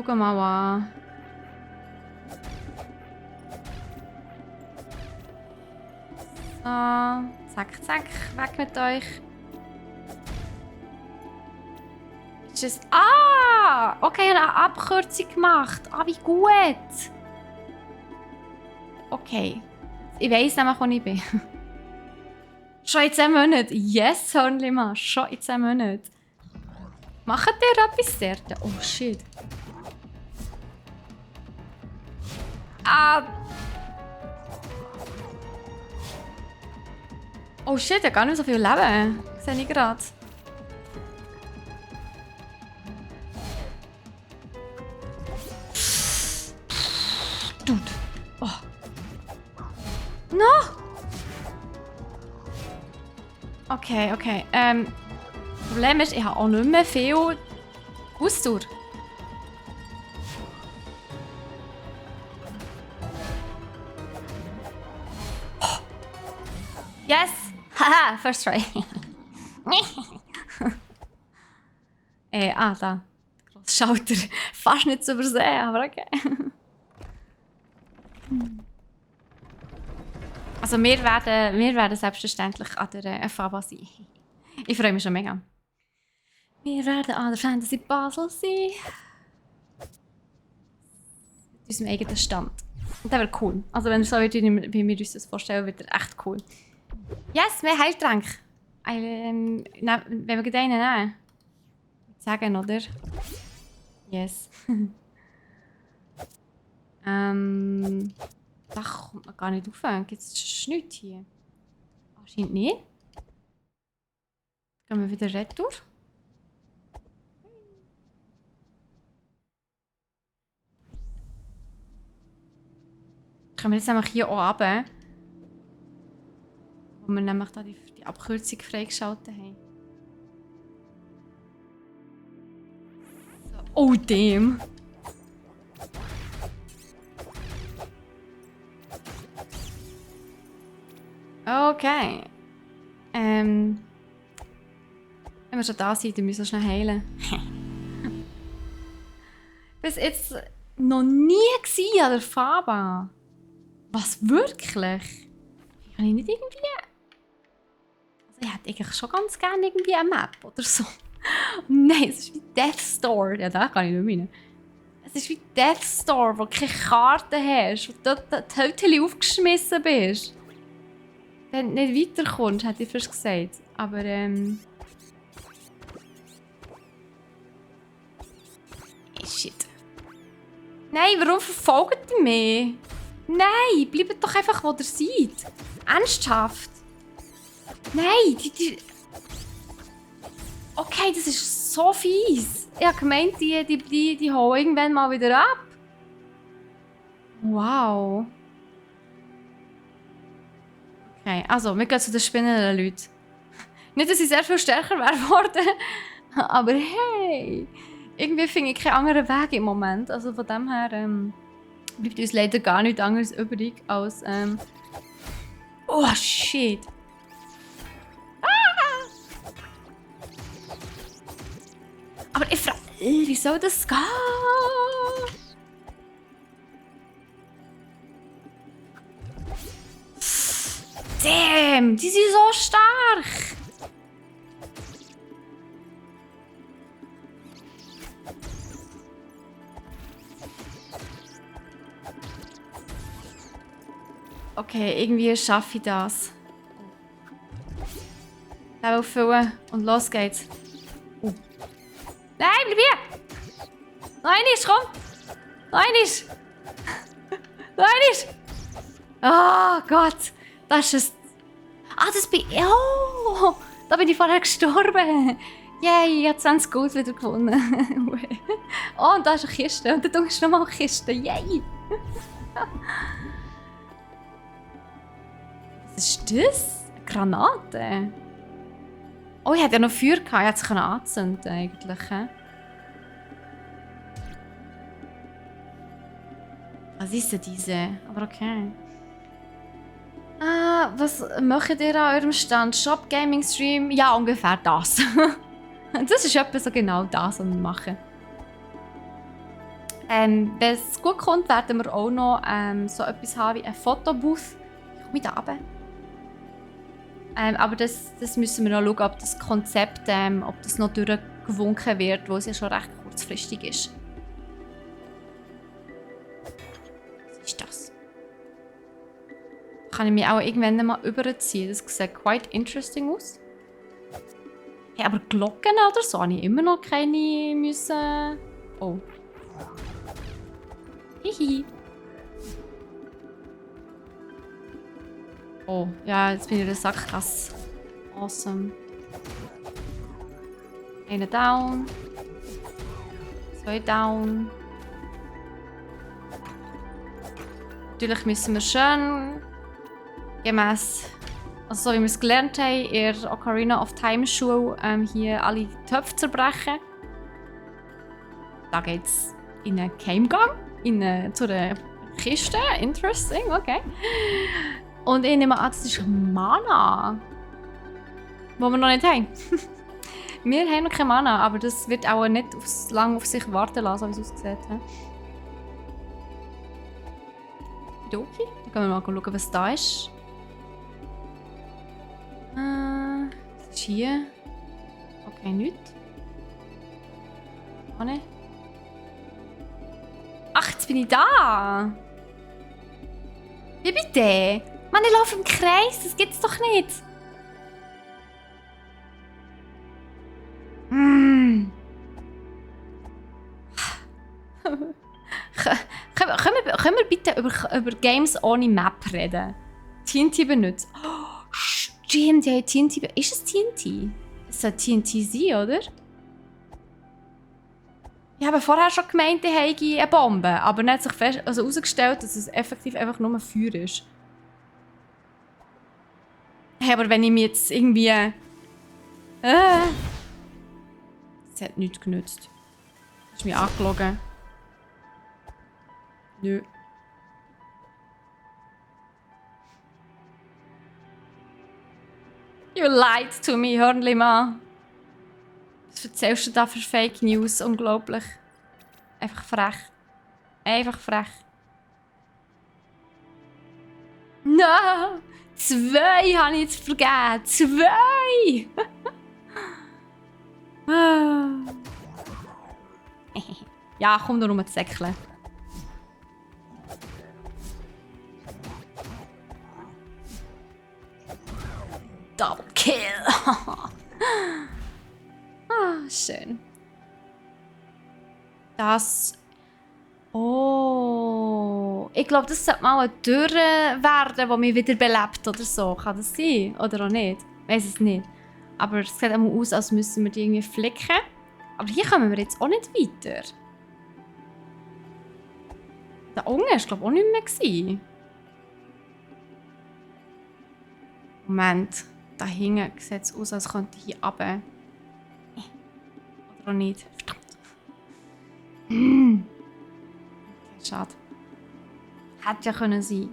Guck mal an. So, zack, zack, weg mit euch. Ist okay, ich habe eine Abkürzung gemacht. Wie gut. Okay. Ich weiss nämlich, wo ich bin. Schon in 10 Monaten. Yes, Hornlimann. Schon in 10 Monaten. Macht ihr etwas dort? Oh, shit. Oh, shit, ich habe gar nicht so viel Leben. Sehe ich gerade. Dude. Oh. No! Okay, okay. Problem ist, ich habe auch nicht mehr viel Ausdauer. Oh. Yes! Haha, first try. Da. Grosse Schalter. Fast nicht zu übersehen, aber okay. Also wir werden selbstverständlich an der FABA sein. Ich freue mich schon mega. Wir werden an der Fantasy Basel sein. Mit unserem eigenen Stand. Und das wäre cool. Also wenn es so wird, wie wir uns das vorstellen, wird er echt cool. Yes, mehr Heiltränke. Wenn wir gleich einen nehmen. Sagen, oder? Yes. Da kommt man gar nicht rauf. Gibt es nichts hier? Anscheinend nicht. Gehen wir wieder retour. Können wir jetzt nämlich hier auch runter, wo wir nämlich da die Abkürzung freigeschaltet haben. So. Oh, damn! Okay. Wenn wir schon da sind, dann müssen wir schnell heilen. Bis jetzt noch nie gewesen an der FABA. Was, wirklich? Kann ich nicht irgendwie... Also ich hätte eigentlich schon ganz gerne irgendwie eine Map oder so. Nein, es ist wie Death Store. Ja, da kann ich nicht rein. Es ist wie Death Store, wo du keine Karte hast, wo du die Hälfte aufgeschmissen bist. Wenn du nicht weiterkommst, hätte ich fast gesagt. Aber shit. Nein, warum verfolgt ihr mich? Nein, bleibt doch einfach, wo ihr seid. Ernsthaft. Nein, Okay, das ist so fies. Ich habe gemeint, die hauen irgendwann mal wieder ab. Wow. Okay, also, wir gehen zu den spinnenden Leuten. Nicht, dass ich sehr viel stärker wäre worden, aber hey, irgendwie finde ich keinen anderen Weg im Moment. Also von dem her bleibt uns leider gar nichts anderes übrig als oh shit. Aber ich frage, wie soll das gehen? Damn, die sind so stark. Okay, irgendwie schaffe ich das. Level füllen und los geht's. Nein, bleib hier! Nein, nicht, komm! Nein, nicht! Nein, nicht! Oh Gott! Das ist es. Das bin ich. Oh! Da bin ich vorher gestorben! Yay, ich habe 20 Gold wieder gewonnen. Oh, und da ist eine Kiste. Und da ist nochmal eine Kiste. Yay! Was ist das? Eine Granate? Oh, ich hatte ja noch Feuer gehabt. Ich hätte es anzünden eigentlich. Was ist denn diese? Aber okay. Was macht ihr an eurem Stand? Shop, Gaming, Stream? Ja, ungefähr das. Das ist etwa so genau das, was wir machen. Wenn es gut kommt, werden wir auch noch so etwas haben wie ein Fotobooth. Ich komme da runter. Aber das müssen wir noch schauen, ob das Konzept ob das noch durchgewunken wird, wo es ja schon recht kurzfristig ist. Was ist das? Kann ich mich auch irgendwann mal überziehen? Das sieht quite interesting aus. Hey, aber Glocken oder so habe ich immer noch keine müssen. Oh. Hihi. Oh, ja, jetzt bin ich in der Sackgasse. Awesome. Einer down. 2 down. Natürlich müssen wir schön gemäss, also so wie wir es gelernt haben, in der Ocarina of Time Schule hier alle Töpfe zerbrechen. Da geht's in einen Geheimgang, zu der Kiste. Interesting, okay. Und ich nehme an, das ist Mana. Die wir noch nicht haben. Wir haben noch keine Mana, aber das wird auch nicht lange auf sich warten lassen, wie es aussieht. Okay, dann gehen wir mal schauen, was da ist. Was ist hier? Okay, nichts. Oh, nicht. Ach, jetzt bin ich da! Wie bitte? Mann, ich laufe im Kreis, das gibt's doch nicht! Können wir bitte über Games ohne Map reden? TNT benutzt. Oh, stimmt, ja, TNT. Ist es TNT? Es soll TNT sein, oder? Ich habe vorher schon gemeint, ich habe eine Bombe, aber dann hat sich herausgestellt, dass es effektiv einfach nur Feuer ist. Hey, aber wenn ich mir jetzt irgendwie... Das hat nichts genützt. Du hast mich angelogen. Nö. You lied to me, Hörnli-Mann. Was erzählst du da für Fake News? Unglaublich. Einfach frech. Einfach frech. No! 2 habe ich jetzt vergeben. 2! Ja, komm nur um zu säckeln. Double Kill! Schön. Das... Oh... Ich glaube, das sollte mal eine Tür werden, die mich wieder belebt oder so. Kann das sein? Oder auch nicht? Ich weiß es nicht. Aber es sieht auch aus, als müssen wir die irgendwie flicken. Aber hier kommen wir jetzt auch nicht weiter. Da unten war, glaube ich, auch nicht mehr gewesen. Moment. Da hinten sieht es aus, als könnte ich hier runter. Oder auch nicht. Verdammt. Okay, schade. Hätte ja können sein.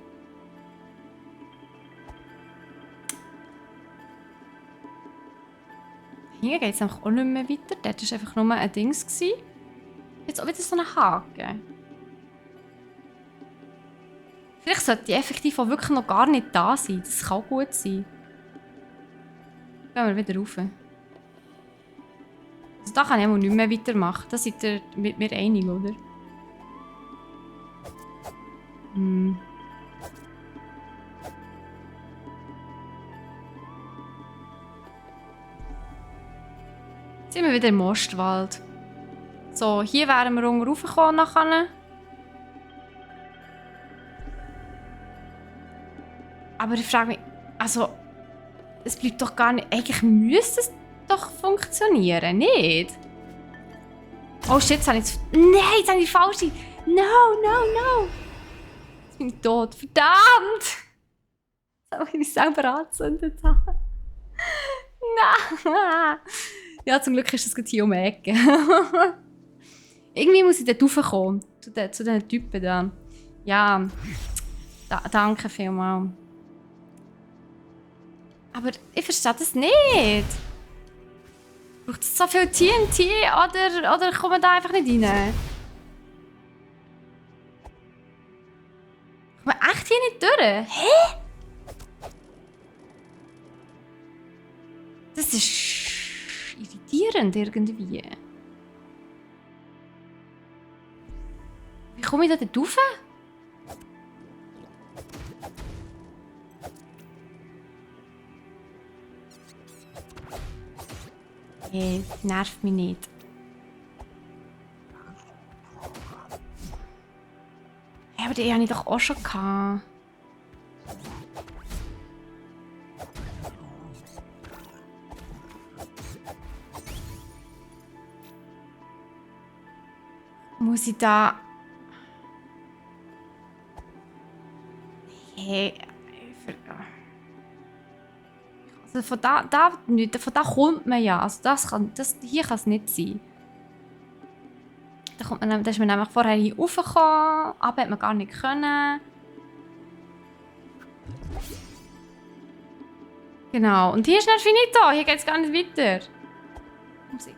Hier geht es auch nicht mehr weiter. Dort war einfach nur ein Dings. Jetzt auch wieder so ein Haken. Vielleicht sollte die effektiv auch wirklich noch gar nicht da sein. Das kann gut sein. Gehen wir wieder rauf. Also da kann ich auch nicht mehr weitermachen. Da seid ihr mit mir einig, oder? Jetzt sind wir wieder im Mostwald. So, hier wären wir unten raufgekommen nachher. Aber ich frage mich, also, es bleibt doch gar nicht... Eigentlich müsste es doch funktionieren, nicht? Oh shit, jetzt habe ich... Nein, jetzt habe ich die falsche... No, no, no! Jetzt bin ich tot. Verdammt! Jetzt habe ich mich selber angezündet. Nein! Ja, zum Glück ist das gerade hier um die Ecke. Irgendwie muss ich dort raufkommen. Zu diesen Typen da. Ja, danke vielmals. Aber ich verstehe das nicht. Braucht es so viel TNT oder kommen da einfach nicht rein? nicht durch. Hä? Das ist irritierend irgendwie. Wie komme ich da dort rauf? Hey, nervt mich nicht. Hey, aber die habe ich doch auch schon gehabt. Muss ich da... Hey... Also von da kommt man ja. Also hier kann es nicht sein. Da ist man nämlich vorher hier raufgekommen, aber hat man gar nicht können. Genau, und hier ist nicht finito, hier geht es gar nicht weiter. Musik.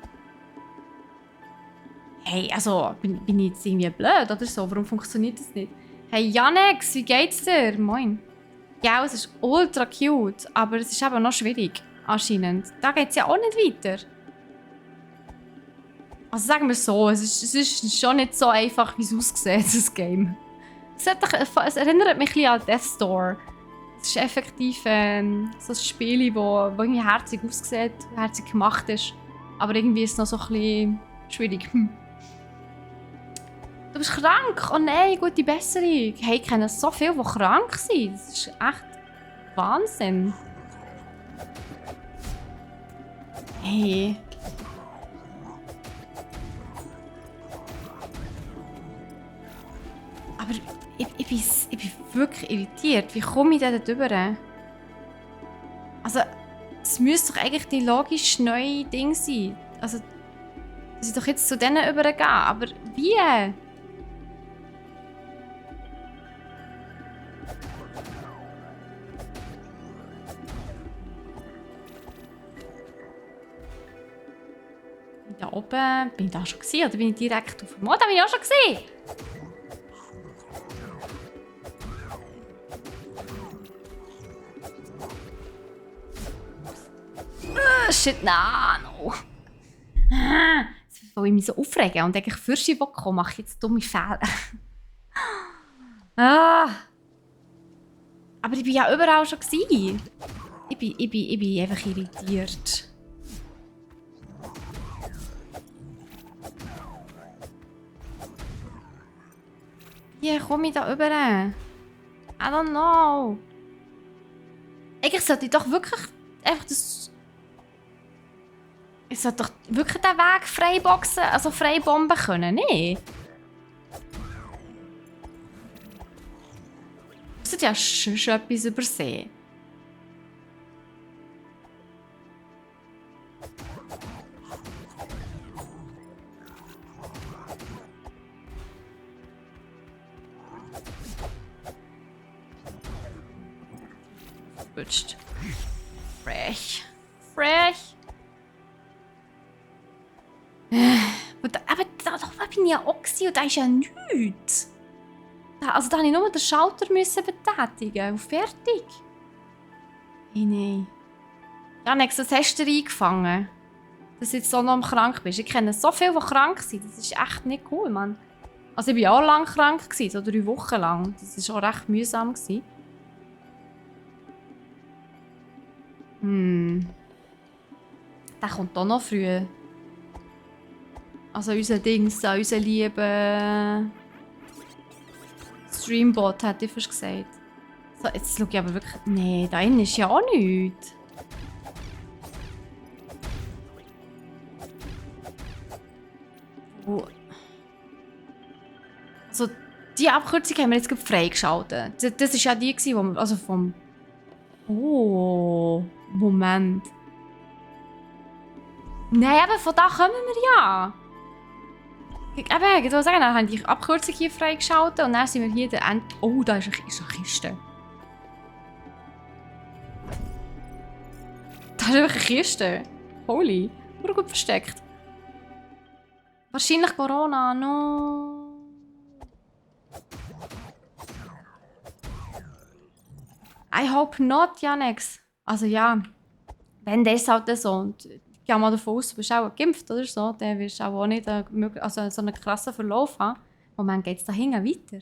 Hey, also, bin ich jetzt irgendwie blöd oder so? Warum funktioniert das nicht? Hey Janex, wie geht's dir? Moin. Ja, es ist ultra cute, aber es ist eben noch schwierig, anscheinend. Da geht es ja auch nicht weiter. Also sagen wir so, es ist schon nicht so einfach, wie es aussieht, das Game. Es erinnert mich ein bisschen an Death Store. Es ist effektiv so ein Spiel, das irgendwie herzig aussieht, herzig gemacht ist. Aber irgendwie ist es noch so ein bisschen schwierig. Du bist krank? Oh nein, gute Besserung. Hey, ich kenne so viele, die krank sind. Das ist echt Wahnsinn. Hey. Aber ich bin wirklich irritiert. Wie komme ich da drüber? Also, es müsste doch eigentlich die logisch neue Ding sein. Also, dass ich doch jetzt zu denen übergehe. Aber wie? Da oben, bin ich da schon gewesen, oder bin ich direkt auf dem Mod? Da bin ich auch schon gewesen. Shit, nein, no. Jetzt will ich mich so aufregen und eigentlich für sie kommen, mache ich jetzt dumme Fehler. Aber ich bin ja überall schon gewesen. Ich bin einfach irritiert. Wie komme ich da rüber? I don't know. Eigentlich sollte ich doch wirklich einfach das... Ich sollte doch wirklich den Weg freiboxen, also freibomben können, nee? Das hat ja schon etwas übersehen. Verwünscht. Frech. Frech. Aber da bin ich ja auch und da ist ja nichts. Also da musste ich nur den Schalter betätigen und fertig. Hey, nein. Janex, was hast du eingefangen? Dass du jetzt so noch krank bist. Ich kenne so viele, die krank sind. Das ist echt nicht cool, Mann. Also ich war auch lang krank, so 3 Wochen lang. Das war auch recht mühsam. Der kommt auch noch früh. Also unser Dings, unser lieber Streambot, hätte ich fast gesagt. So, jetzt schaue ich aber wirklich... Nee, da innen ist ja auch nichts. Oh. Also, die Abkürzung haben wir jetzt gerade freigeschaltet. Das war ja die, wo wir... Also vom... Oh... Moment. Nein, aber von da kommen wir ja. Ich würde sagen, dann haben die Abkürzung hier freigeschaltet und dann sind wir hier der End. Oh, da ist eine Kiste. Da ist einfach eine Kiste. Holy. Nur gut versteckt. Wahrscheinlich Corona, no. I hope not, Janex. Also ja, wenn das halt so. Und ich gehe mal davon aus, du bist auch geimpft oder so, dann wirst du auch nicht so einen krassen Verlauf haben. Moment, geht es da hinten weiter?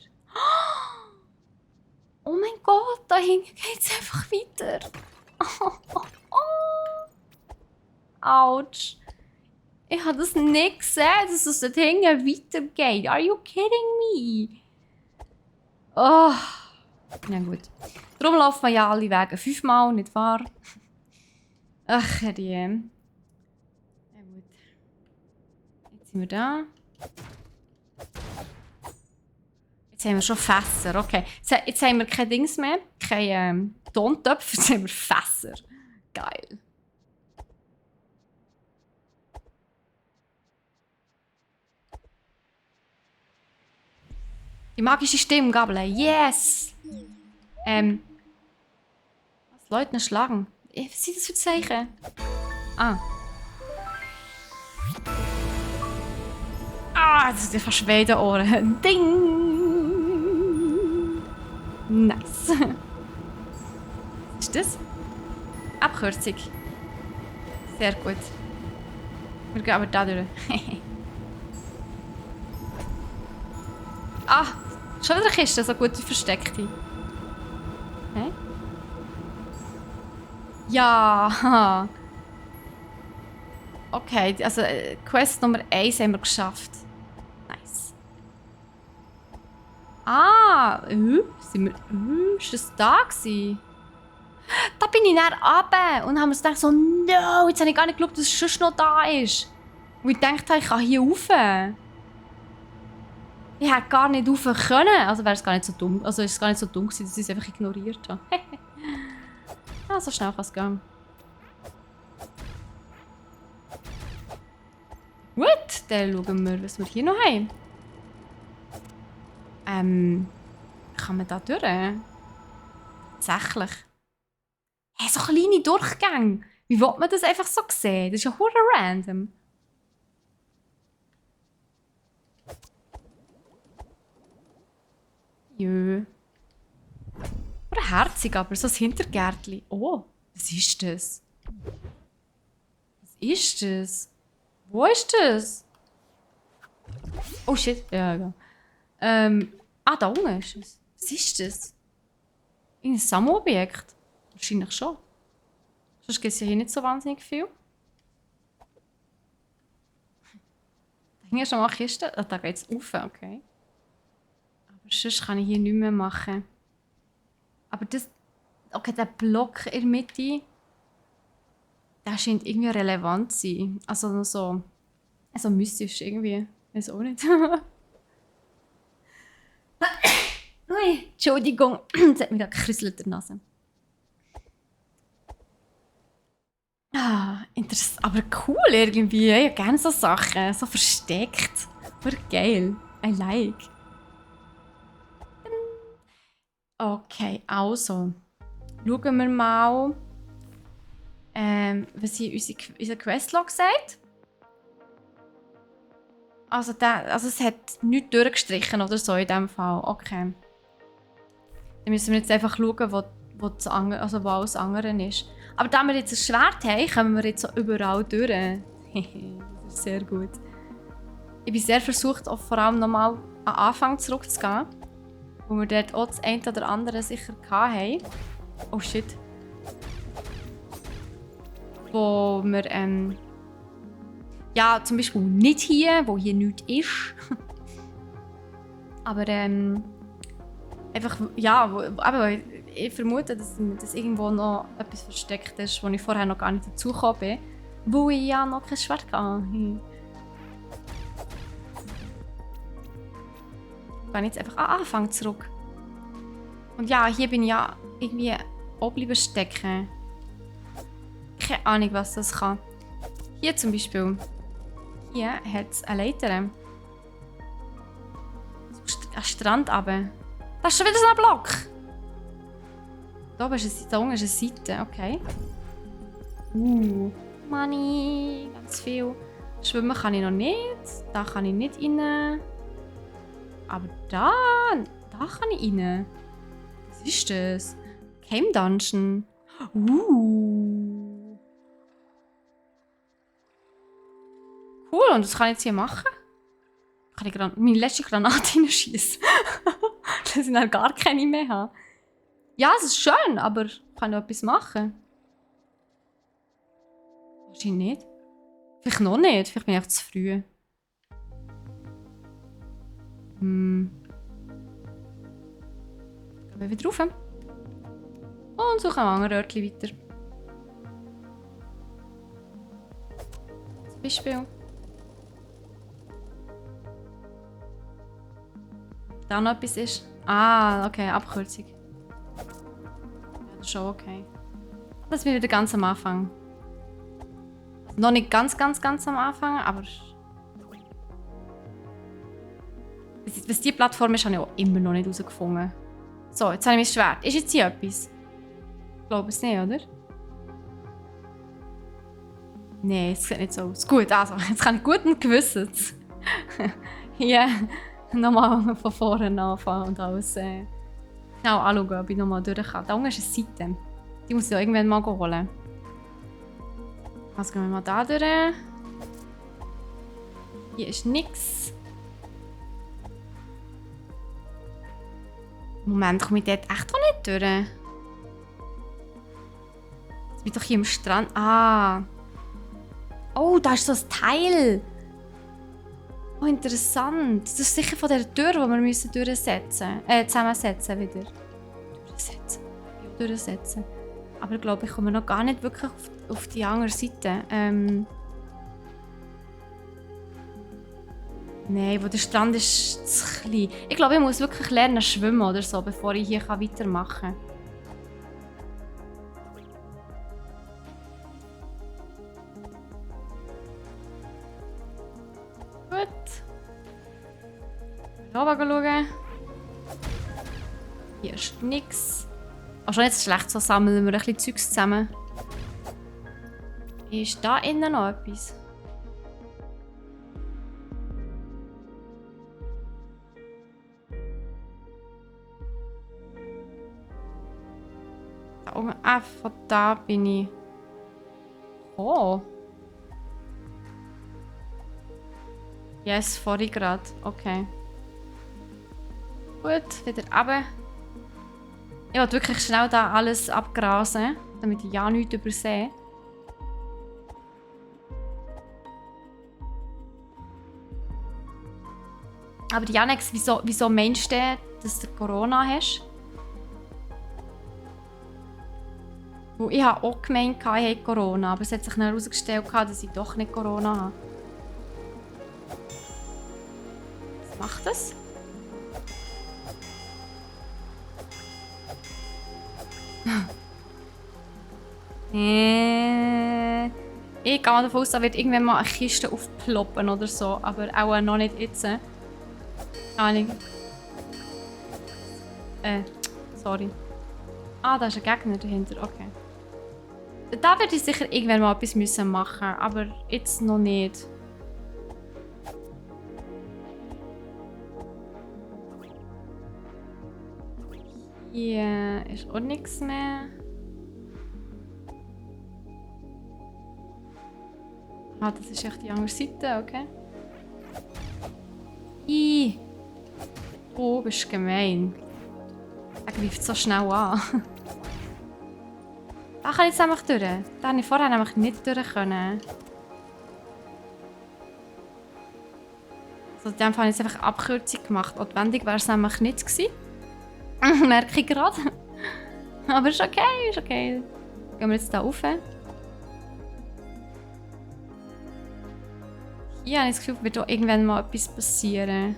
Oh mein Gott, da hinten geht es einfach weiter. Autsch. Ich habe das nicht gesehen, dass es dort hinten weitergeht. Are you kidding me? Oh. Ja gut. Darum laufen wir ja alle Wege 5-mal, nicht wahr? Ach, die. Ja gut. Jetzt sind wir da. Jetzt haben wir schon Fässer, okay. Jetzt haben wir kein Dings mehr, keine Tontöpfe, jetzt haben wir Fässer. Geil. Die magische Stimmgabel, yes! Was? Leute schlagen? Was sind das für Zeichen? Ah. Ah, das sind fast beide Ohren. Ding! Nice. Was ist das? Abkürzung. Sehr gut. Wir gehen aber da durch. Ah, schon wieder eine Kiste, so gut versteckte. Hä? Ja. Okay, also Quest Nummer 1 haben wir geschafft. Nice. Ah, sind wir... ist das da gewesen? Da bin ich dann runter und haben uns gedacht so, no, jetzt habe ich gar nicht geschaut, dass es schon noch da ist. Und ich dachte, ich kann hier rauf. Ich hätte gar nicht rauf können. Also wäre es gar nicht so dumm. Also ist es gar nicht so dumm gewesen, dass ich es einfach ignoriert habe. Ah, so schnell kann es gehen. Gut, dann schauen wir, was wir hier noch haben. Kann man da durch? Tatsächlich. Hey, so kleine Durchgänge. Wie will man das einfach so sehen? Das ist ja hure random. Jö. Oder herzig, aber so ein Hintergärtchen. Oh, was ist das? Was ist das? Wo ist das? Oh shit, ja, ja. Da unten ist es. Was ist das? Ein Sammelobjekt? Wahrscheinlich schon. Sonst gibt es ja hier nicht so wahnsinnig viel. Da hängen schon mal Kisten. Ah, da geht es rauf, okay. Aber sonst kann ich hier nichts mehr machen. Aber das... Okay, der Block in der Mitte... Der scheint irgendwie relevant zu sein. Also so... Also mystisch irgendwie. Weiß auch nicht. Ui, Entschuldigung. Das hat mich da gekrisselt in der Nase. Ah, interessant. Aber cool irgendwie. Ich habe gerne so Sachen. So versteckt. Aber geil. I like. Okay, also. Schauen wir mal, was hier unser Questlog sagt. Also es hat nichts durchgestrichen oder so in diesem Fall. Okay. Dann müssen wir jetzt einfach schauen, wo alles andere ist. Aber da wir jetzt ein Schwert haben, kommen wir jetzt so überall durch. Das ist sehr gut. Ich bin sehr versucht, auch vor allem nochmal an den Anfang zurückzugehen. Wo wir dort auch das eine oder andere sicher hatten. Oh shit. Wo wir, ja, zum Beispiel nicht hier, wo hier nichts ist. Aber, einfach, ja, aber ich vermute, dass irgendwo noch etwas versteckt ist, wo ich vorher noch gar nicht dazugekommen bin. Wo ich ja noch kein Schwert hatte. Ich gehe jetzt einfach an Anfang zurück. Und ja, hier bin ich ja irgendwie auch bleiben stecken. Keine Ahnung, was das kann. Hier zum Beispiel. Hier hat es eine Leiter. Ein Strand runter. Da ist schon wieder so ein Block. Da unten ist eine Seite, okay. Money, ganz viel. Schwimmen kann ich noch nicht. Da kann ich nicht rein. Aber da kann ich rein. Was ist das? Game Dungeon. Cool, und das kann ich jetzt hier machen? Kann ich meine letzte Granate hineinschießen? Dass ich dann gar keine mehr habe. Ja, es ist schön, aber kann ich noch etwas machen? Wahrscheinlich nicht. Vielleicht noch nicht. Vielleicht bin ich einfach zu früh. Gehen wir wieder rauf. Und suchen wir ein anderes Örtchen weiter. Zum Beispiel. Da noch etwas ist. Ah, okay, Abkürzung. Ja, das ist schon okay. Das ist wieder ganz am Anfang. Also noch nicht ganz am Anfang, aber... Was diese Plattform ist, habe ich auch immer noch nicht herausgefunden. So, jetzt habe ich mein Schwert. Ist jetzt hier etwas? Ich glaube es nicht, oder? Nein, es sieht nicht so aus. Gut, also, jetzt kann ich guten Gewissens hier nochmal von vorne anfangen und alles genau anschauen, ob ich nochmal durch kann. Da unten ist eine Seite. Die muss ich auch irgendwann mal holen. Also gehen wir mal da durch. Hier ist nichts. Moment, komme ich dort echt auch nicht durch? Jetzt bin ich doch hier am Strand. Ah. Oh, da ist so ein Teil. Oh, interessant. Das ist sicher von der Tür, die wir müssen durchsetzen müssen. Zusammensetzen wieder. Durchsetzen. Ja, durchsetzen. Aber ich glaube, ich komme noch gar nicht wirklich auf die andere Seite. Nein, wo der Strand ist zu klein. Ich glaube, ich muss wirklich lernen schwimmen oder so, bevor ich hier weitermachen kann. Gut. Hier oben schauen. Hier ist nichts. Auch schon nicht schlecht, so sammeln wir ein bisschen Zeugs zusammen. Ist da innen noch etwas? Da oben, von da bin ich. Oh. Yes, vorhin gerade. Okay. Gut, wieder runter. Ich wollte wirklich schnell da alles abgrasen, damit ich ja nichts übersehe. Aber Janex, wieso meinst du, dass du Corona hast? Weil ich habe auch gemeint, ich habe Corona, aber es hat sich dann herausgestellt, dass ich doch nicht Corona habe. Was macht das? Ich gehe mal davon aus, da wird irgendwann mal eine Kiste aufploppen oder so, aber auch noch nicht jetzt. Ahnung. Sorry. Ah, da ist ein Gegner dahinter, okay. Da werde ich sicher irgendwann mal etwas machen müssen, aber jetzt noch nicht. Hier ist auch nichts mehr. Ah, das ist echt die andere Seite, okay. Du bist gemein. Er greift so schnell an. Da kann ich jetzt einfach durch. Da konnte ich vorher nämlich nicht durch können. Also in dem Fall habe ich jetzt einfach Abkürzung gemacht. Notwendig wäre es nämlich nicht gewesen. Merke ich gerade. Aber ist okay, ist okay. Gehen wir jetzt hier rauf. Hier habe ich das Gefühl, wird auch irgendwann mal etwas passieren.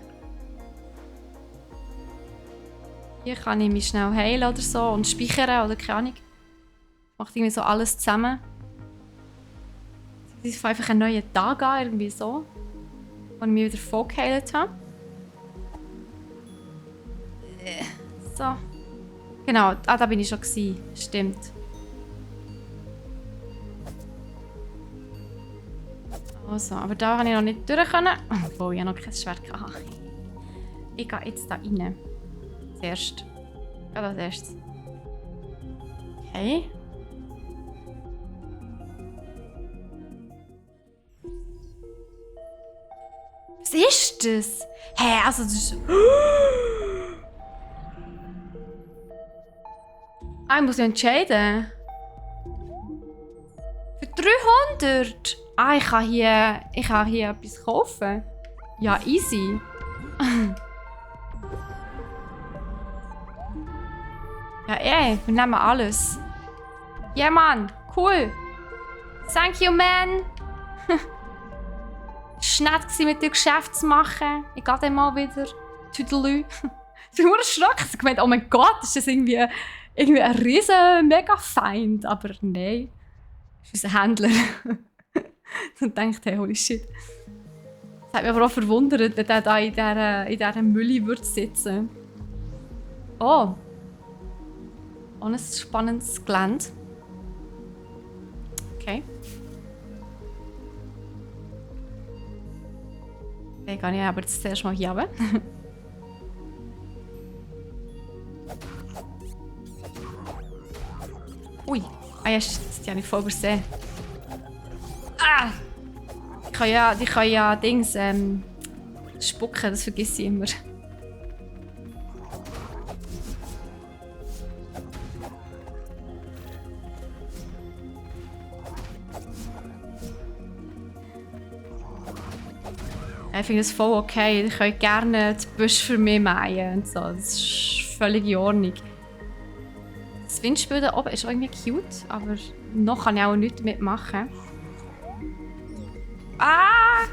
Hier kann ich mich schnell heilen oder so und speichern oder keine Ahnung. Macht irgendwie so alles zusammen. Ich fange einfach einen neuen Tag an, irgendwie so. Wo ich mich wieder voll geheilt habe. So. Genau, da bin ich schon gewesen. Stimmt. Also, aber da kann ich noch nicht durch können. Obwohl ich noch kein Schwert hatte. Ich gehe jetzt da rein. Zuerst. Ja, als erstes. Okay. Was ist das? Hä, hey, also das ist... Ah, ich muss ja entscheiden. Für 300? Ah, ich kann hier etwas kaufen. Ja, easy. Ja, wir nehmen alles. Ja, Mann, cool. Thank you, man. Es war nett, mit dir Geschäft zu machen. Ich gehe dann mal wieder. Tüdelü. Ich bin nur erschrocken. Ich meinte, oh mein Gott, ist das irgendwie ein riesen Mega-Feind. Aber nein. Das ist unser Händler. Dann denkt hey, holy shit. Das hat mich aber auch verwundert, wenn der da in dieser Mülle würde sitzen. Oh. Auch ein spannendes Gelände. Okay. Dann gehe ich aber jetzt zuerst mal hier runter. Ui. Ah ja, die habe ich voll übersehen. Ah! Die kann ja Dings spucken, das vergesse ich immer. Ich finde es voll okay. Ich kann gerne die Büsche für mich mähen und so. Das ist völlig in Ordnung. Das Windspiel da oben ist irgendwie cute, aber noch kann ich auch nichts mitmachen. Ah!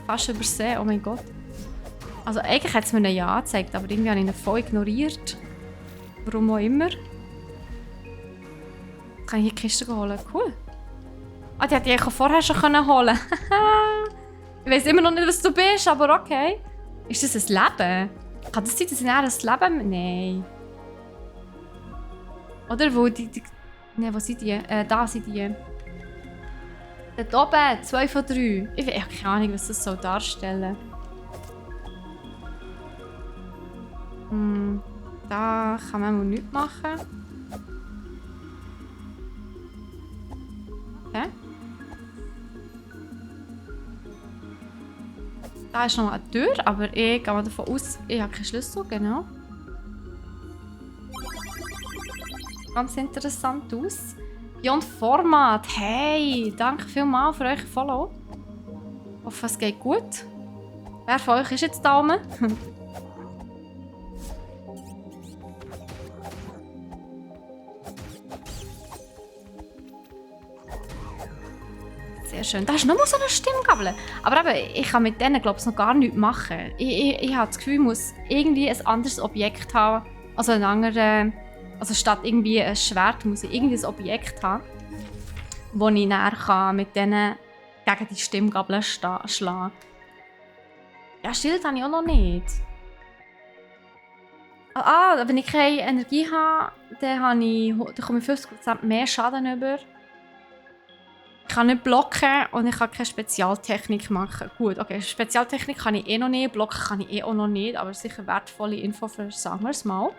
Fast übersehen, oh mein Gott. Also eigentlich hat es mir Ja angezeigt, aber irgendwie habe ich ihn voll ignoriert. Warum auch immer. Jetzt kann ich hier die Kiste holen. Cool. Ah, die hätte ich vorher schon holen können. Ich weiß immer noch nicht, was du bist, aber okay. Ist das ein Leben? Kann das sein, dass ich ein Leben... Nein. Oder wo die... Nein, wo sind die? Da sind die. Dort oben, 2 von 3. Ich habe keine Ahnung, was das darstellen soll. Da kann man mal nichts machen. Okay. Da ist noch eine Tür, aber ich gehe mal davon aus, ich habe keinen Schlüssel, genau. Ganz interessant aus. Beyond Format, hey, danke vielmals für euch Follow. Ich hoffe, es geht gut. Wer von euch ist jetzt da oben? Sehr schön. Da ist nochmal so eine Stimmgabel. Aber eben, ich kann mit denen, glaube ich, noch gar nichts machen. Ich habe das Gefühl, ich muss irgendwie ein anderes Objekt haben. Also ein anderes... Also statt irgendwie ein Schwert muss ich irgendwie ein Objekt haben, wo ich näher mit denen gegen die Stimmgabel schlagen. Ja, Schild habe ich auch noch nicht. Wenn ich keine Energie habe, dann komme ich 50% mehr Schaden über. Ich kann nicht blocken und ich kann keine Spezialtechnik machen. Gut, okay, Spezialtechnik kann ich noch nicht, blocken kann ich auch noch nicht, aber sicher wertvolle Info für, sagen wir es mal.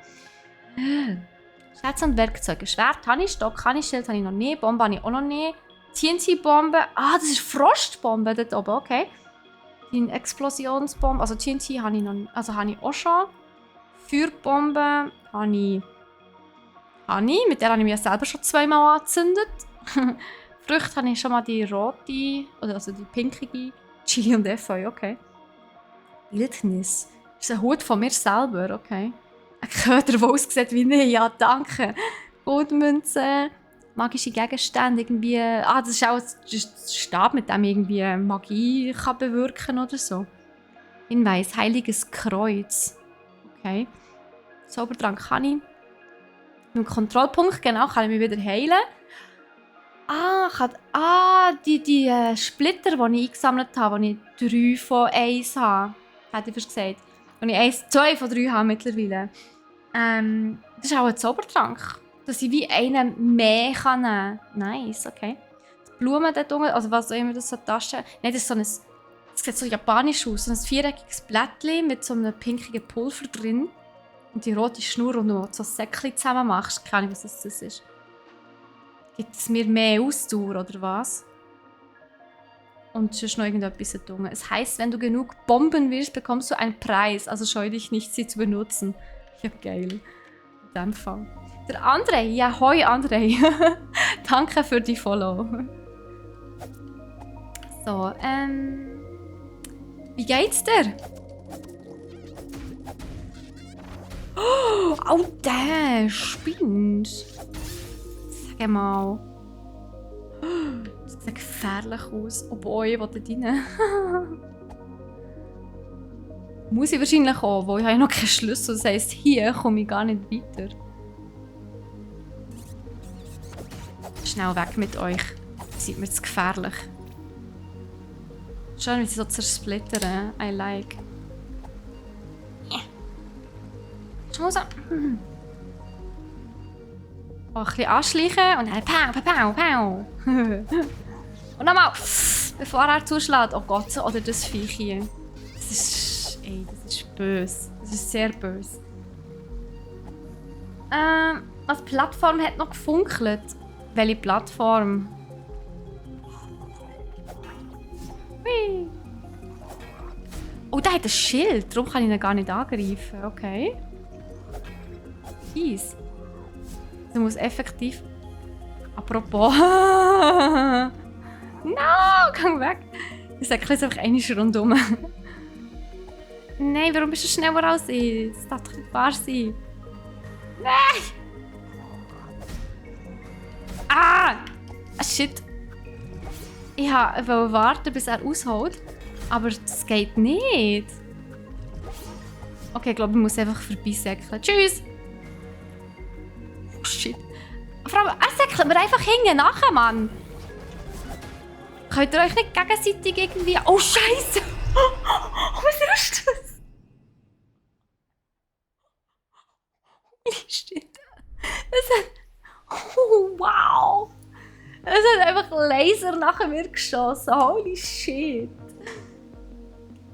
Schätze und Werkzeuge. Schwert habe ich, Stock habe ich, Schild habe ich noch nicht, Bombe habe ich auch noch nicht. TNT-Bombe, das ist Frostbombe dort oben, okay. Die Explosionsbombe, also TNT habe ich noch nicht, also habe ich auch schon. Feuerbombe habe ich, mit der habe ich mich selber schon 2-mal angezündet. Früchte habe ich schon mal die rote, oder also die pinkige, Chili und Efeu, okay. Wildnis. Das ist ein Hut von mir selber, okay. Ein Köder, der aussieht wie ich. Ja, danke. Goldmünze, magische Gegenstände, irgendwie... das ist auch ein Stab, mit dem irgendwie Magie kann bewirken oder so. Hinweis, heiliges Kreuz. Okay. Zaubertrank kann ich. Mit dem Kontrollpunkt, genau, kann ich mich wieder heilen. Die Splitter, die ich eingesammelt habe, die ich 3 von 1 habe, hätte ich fast gesagt. Und ich 2 von 3 habe mittlerweile. Das ist auch ein Zaubertrank. Dass ich wie einen mehr kann nehmen. Nice, okay. Die Blumen dort unten, also was auch immer das so Taschen... Nein, das ist so ein... Das sieht so japanisch aus. So ein 4-eckiges Blättchen mit so einem pinkigen Pulver drin. Und die rote Schnur, und du so ein Säckchen zusammen machst. Keine Ahnung, was das ist. Gibt es mir mehr Ausdauer oder was? Und sonst noch irgendetwas zu tun. Es heisst, wenn du genug Bomben wirst, bekommst du einen Preis. Also scheue dich nicht, sie zu benutzen. Ja, geil. In dem Fall. Der André. Ja, hoi André. Danke für die Follow. So, wie geht's dir? Oh, der spinnt. Sag mal. Das sieht gefährlich aus. Oh boy, ich will da rein. Muss ich wahrscheinlich auch, weil ich habe noch keinen Schlüssel. Das heisst, hier komme ich gar nicht weiter. Schnell weg mit euch. Ihr seid mir zu gefährlich. Schön, wie sie so zersplittern. I like. Schau so. Oh, ein bisschen anschleichen und dann pow, pow, pow. Und nochmal, bevor er zuschlägt. Oh Gott, oder das Viech hier. Das ist böse. Das ist sehr böse. Als Plattform hat noch gefunkelt. Welche Plattform? Hui. Oh, der hat ein Schild. Darum kann ich ihn gar nicht angreifen. Okay. Easy. Du musst effektiv... Apropos... No! Geh weg! Ich sag jetzt einfach einmal rundum. Nein, warum bist du schneller als ich? Das darf doch nicht wahr sein. Nein! Ah! Shit. Ich wollte warten, bis er ausholt. Aber das geht nicht. Okay, ich glaube, ich muss einfach vorbeisäckeln. Tschüss! Oh shit. Vor allem, er säckelt mir einfach hinten nachher, Mann. Könnt ihr euch nicht gegenseitig irgendwie... Oh, Scheiße! Was ist das? Holy shit. Das hat... Oh, wow! Es hat einfach Laser nach mir geschossen. Holy shit.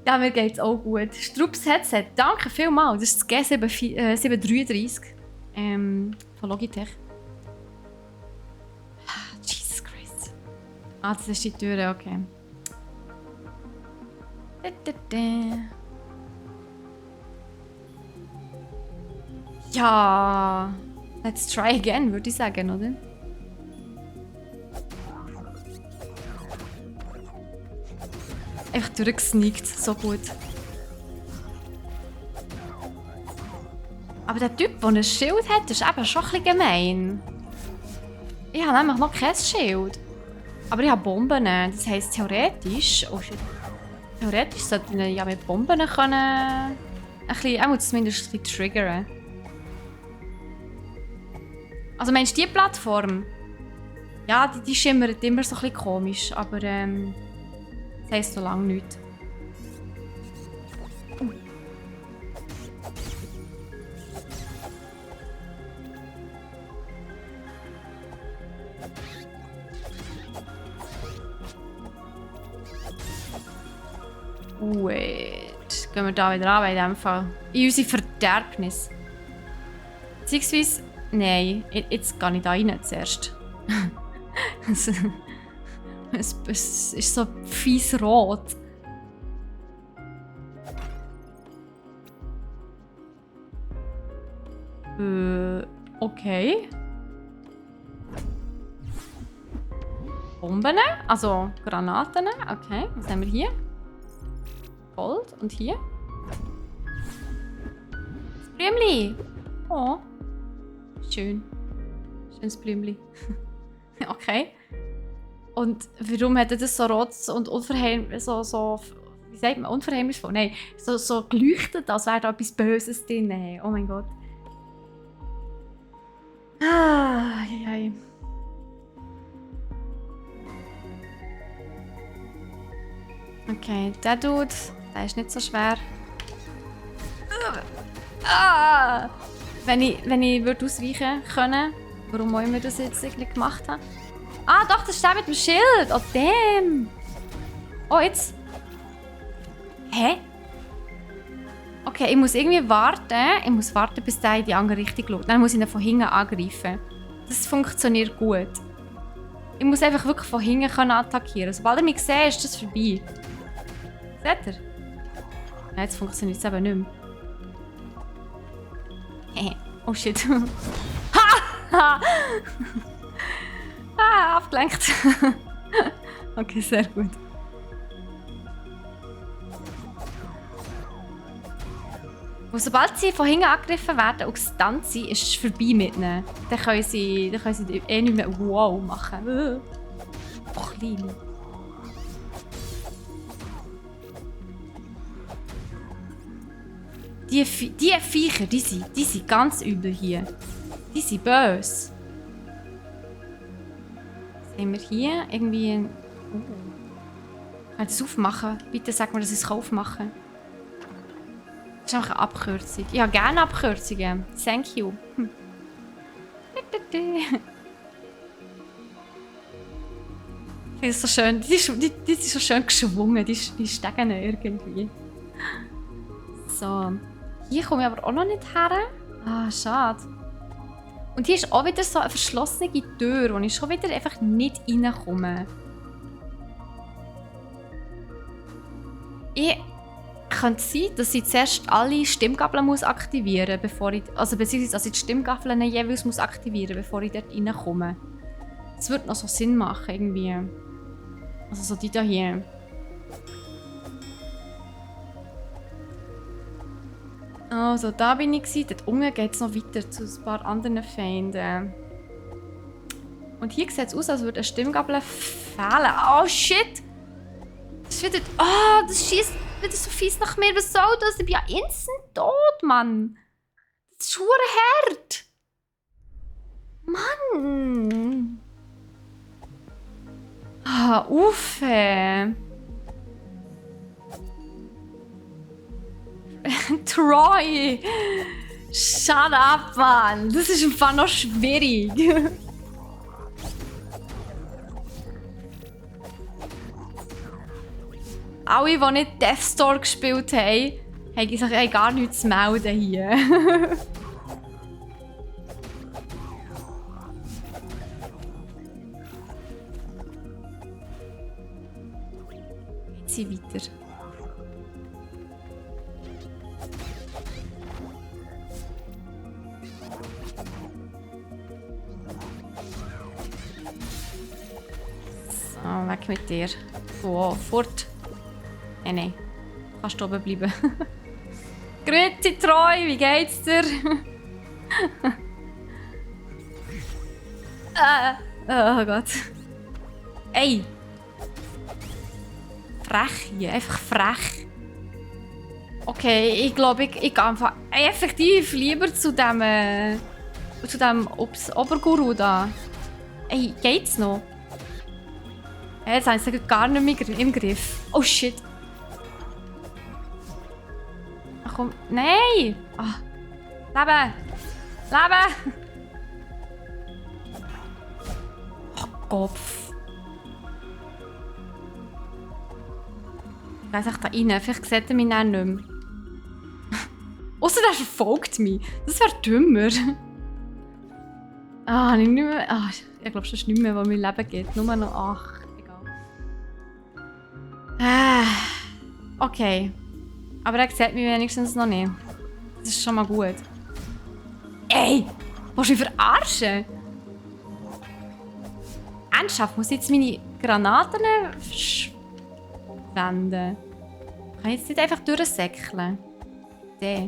Ja, mir geht's auch gut. Strups Headset, danke vielmals. Das ist das G733 von Logitech. Jesus Christ. Ah, das ist die Tür, okay. Ja, let's try again, würde ich sagen, oder? Einfach durchgesneakt, so gut. Aber der Typ, der ein Schild hat, ist eben schon ein bisschen gemein. Ich habe nämlich noch kein Schild. Aber ich habe Bomben. Das heisst, theoretisch... Oh shit. Theoretisch sollte ich ja mit Bomben können... Ein bisschen, er muss zumindest ein bisschen triggern. Also meinst du die Plattform? Ja, die schimmert immer so ein bisschen komisch, aber das heisst so lange nichts. Wait. Gehen wir da wieder an, in diesem Fall. In unsere Verderbnis. Beziehungsweise... Nein, jetzt gehe ich da rein zuerst. Es ist so fies rot. Okay. Bomben, also Granaten. Okay, was haben wir hier? Gold und hier? Das Blümli. Oh. Schön. Schönes Blümli. Okay. Und warum hat er das so rot und unverheimlich, so wie sagt man, unverheimnisvoll? Nein, so geleuchtet, als wäre da etwas Böses drin. Oh mein Gott. Ah, ja. Okay, der Dude, der ist nicht so schwer. Ah! Wenn ich würde ausweichen können, warum auch immer das jetzt irgendwie gemacht haben. Ah, doch, das ist der mit dem Schild. Oh, damn. Oh, jetzt. Hä? Okay, ich muss irgendwie warten. Ich muss warten, bis der in die andere Richtung schaut. Dann muss ich ihn von hinten angreifen. Das funktioniert gut. Ich muss einfach wirklich von hinten können attackieren. Sobald er mich sieht, ist das vorbei. Seht ihr? Ja, jetzt funktioniert es eben nicht mehr. Oh shit. Ha! Abgelenkt. Okay, sehr gut. Und sobald sie von hinten angegriffen werden und gestunt sind, ist es vorbei mit ihnen. Dann können sie eh nicht mehr wow machen. Oh, klein. Die Viecher, die sind ganz übel hier. Die sind böse. Sehen wir hier irgendwie... Kann ich das aufmachen? Bitte sag mir, dass ich es aufmachen kann. Das ist einfach eine Abkürzung. Ich habe gerne Abkürzungen. Thank you. Ich finde es so schön. Die sind so schön geschwungen. Die stecken irgendwie. So. Hier komme ich aber auch noch nicht her. Ah, schade. Und hier ist auch wieder so eine verschlossene Tür, wo ich schon wieder einfach nicht reinkomme. Könnte es sein, dass ich zuerst alle Stimmgabeln aktivieren muss, bevor ich... Also beziehungsweise, dass ich die Stimmgabeln jeweils aktivieren muss, bevor ich dort reinkomme. Das würde noch so Sinn machen, irgendwie. Also so die da hier. Also, da bin ich gewesen. Dort unten geht es noch weiter zu ein paar anderen Feinden. Und hier sieht es aus, als würde eine Stimmgabel fehlen. Oh shit! Das ist wieder... Oh, das schießt wieder so fies nach mir. Was soll das? Ich bin ja instant tot, Mann. Das ist verdammt hart. Mann. Ah, Uffe. Troy! Shut up, Mann! Das ist einfach noch schwierig. Alle, die nicht Death Store gespielt haben, haben gar nichts zu melden hier. Jetzt sind wir weiter. So, weg mit dir. So, fort. Nein. Kannst du oben bleiben. Grüezi, Troy, wie geht's dir? Oh Gott. Ey! Frech hier, einfach frech. Okay, ich glaube, ich gehe einfach effektiv lieber zu dem Oberguru da. Ey, geht's noch? Jetzt haben sie gar nicht mehr im Griff. Oh shit. Ach komm. Nein! Ah. Leben! Leben! Oh, Kopf. Ich weiss echt da rein. Vielleicht sieht er mich dann nicht mehr. Ausser der verfolgt mich. Das wäre dümmer. Ah, ich nicht mehr. Ah, ich glaube, das ist nicht mehr, was mir Leben geht. Nur noch 8. Okay. Aber er sieht mich wenigstens noch nicht. Das ist schon mal gut. Ey! Willst du mich verarschen? Ernsthaft? Muss ich jetzt meine Granaten wenden? Kann ich jetzt nicht einfach durchsäckeln? Der.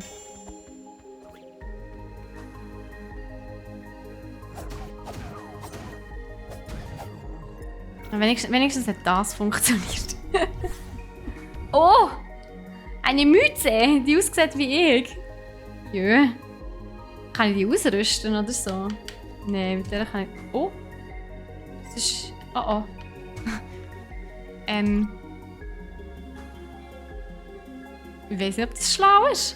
Wenigstens hat das funktioniert. Oh! Eine Mütze, die aussieht wie ich. Jö. Kann ich die ausrüsten oder so? Nein, mit der kann ich... Oh! Das ist... Oh oh. Ich weiß nicht, ob das schlau ist.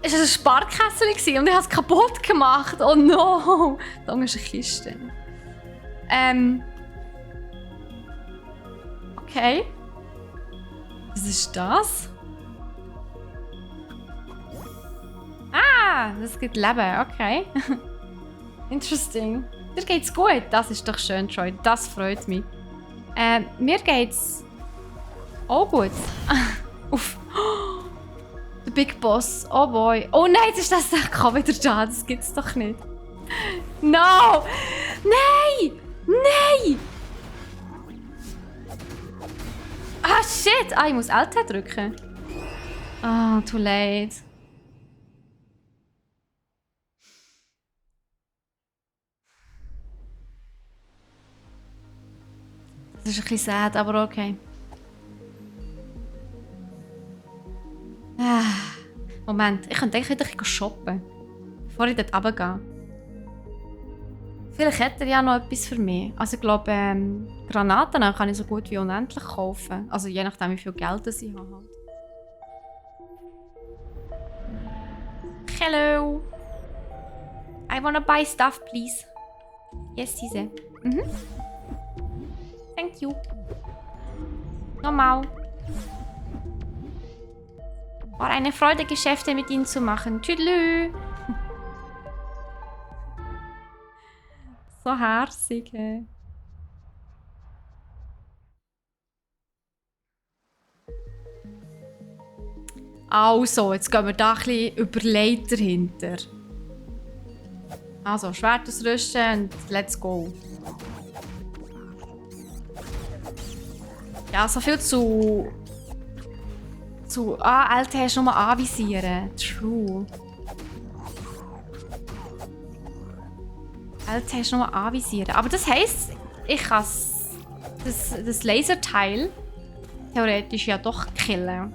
Es war ein Sparkessel und ich habe es kaputt gemacht. Oh no! Da ist eine Kiste. Okay. Was ist das? Ah! Ah, das gibt Leben, okay. Interesting. Dir geht's gut, das ist doch schön, Troy. Das freut mich. Mir geht's auch gut. Uff. Der Big Boss. Oh boy. Oh nein, jetzt ist das Deck wieder da. Das gibt's doch nicht. No! Nein! Nein! Ah, shit! Ah, ich muss LT drücken. Ah, too late. Das ist ein bisschen sad, aber okay. Ah, Moment, ich könnte eigentlich wieder shoppen, bevor ich dort runtergehe. Vielleicht hat er ja noch etwas für mich. Also ich glaube, Granaten kann ich so gut wie unendlich kaufen. Also je nachdem, wie viel Geld ich habe. Halt. Hello! I wanna buy stuff, please. Yes, Sise. Mhm. Thank you. Normal. War eine Freude, Geschäfte mit Ihnen zu machen. Tschüdelü. So herzig. Hey. Also, jetzt gehen wir da ein bisschen über Leiter hinter. Also, Schwert ausrüsten und let's go. Ja, so viel zu LT hast du nur anvisieren. True. LT hast du nur anvisieren. Aber das heisst, ich kann das Laserteil theoretisch ja doch killen.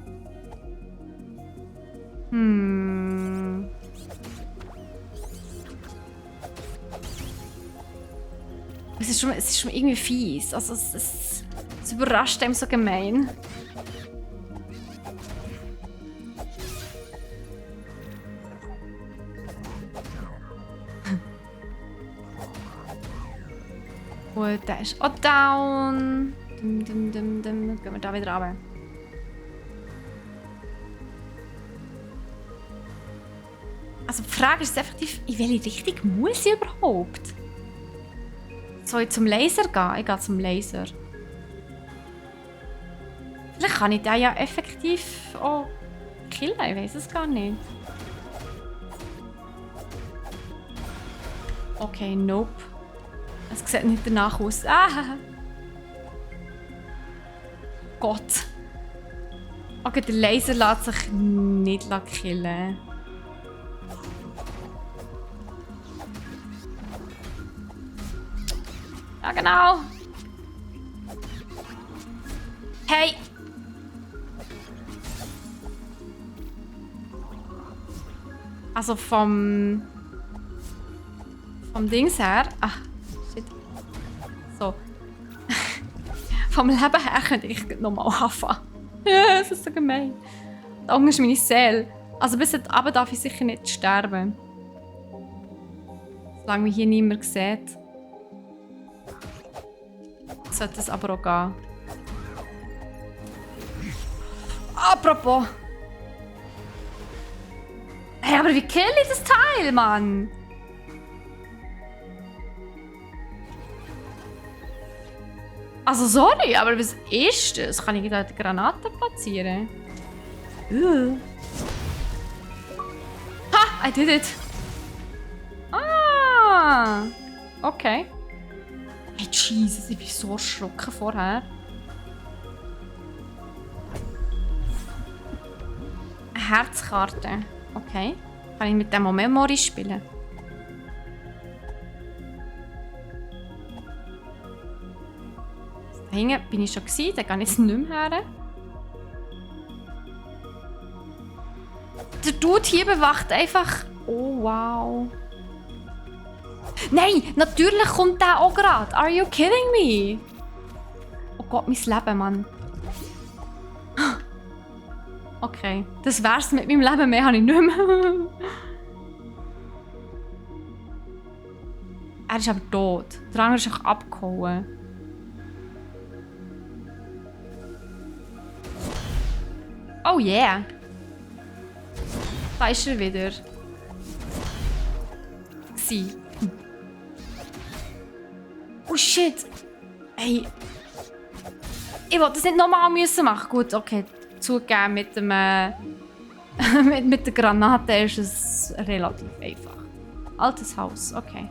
Es ist schon irgendwie fies. Also es überrascht einem so gemein. Gut, der ist auch down. Dann gehen wir da wieder runter. Also die Frage ist effektiv, in welche Richtung muss ich überhaupt? Soll ich zum Laser gehen? Ich gehe zum Laser. Vielleicht kann ich den ja effektiv auch killen, ich weiß es gar nicht. Okay, nope. Es sieht nicht danach aus. Ah! Gott. Okay, der Laser lässt sich nicht killen. Ja, genau. Hey! Also vom Dings her. Ach, shit. So. Vom Leben her könnte ich nochmal anfangen. Ja, das ist so gemein. Da unten ist meine Seele. Also bis dort runter darf ich sicher nicht sterben. Solange mich hier niemand sieht. Sollte es aber auch gehen. Apropos. Hey, aber wie kill ich das Teil, Mann? Also sorry, aber was ist das? Kann ich da die Granate platzieren? Ha! I did it! Ah! Okay. Hey, Jesus, ich bin so erschrocken vorher. Eine Herzkarte. Okay. Kann ich mit dem auch Memory spielen? Da hinten bin ich schon gewesen, da gehe ich jetzt nicht mehr her. Der Dude hier bewacht einfach... Oh, wow. Nein, natürlich kommt der auch gerade. Are you kidding me? Oh Gott, mein Leben, Mann. Okay, das wär's mit meinem Leben. Mehr habe ich nicht mehr. Er ist aber tot. Der andere ist auch abgehauen. Oh yeah. Da ist er wieder. gewesen. Oh shit! Hey! Ich wollte das nicht nochmal machen. Gut, okay. Zugegeben, mit dem mit der Granate ist es relativ einfach. Altes Haus, okay.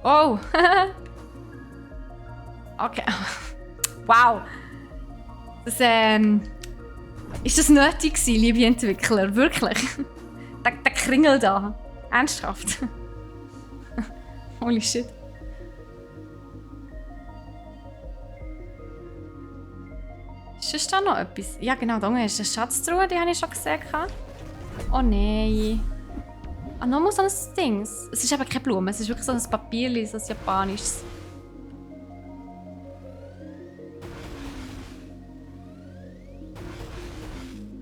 Oh! Okay. Wow! Das, ist das nötig gewesen, liebe Entwickler? Wirklich? Der Kringel da. Ernsthaft? Holy shit. Ist da noch etwas? Ja genau, da ist eine Schatztruhe, die habe ich schon gesehen. Oh nein. Ah, nochmal so ein Ding. Es ist aber keine Blume, es ist wirklich so ein Papierli, so ein japanisches.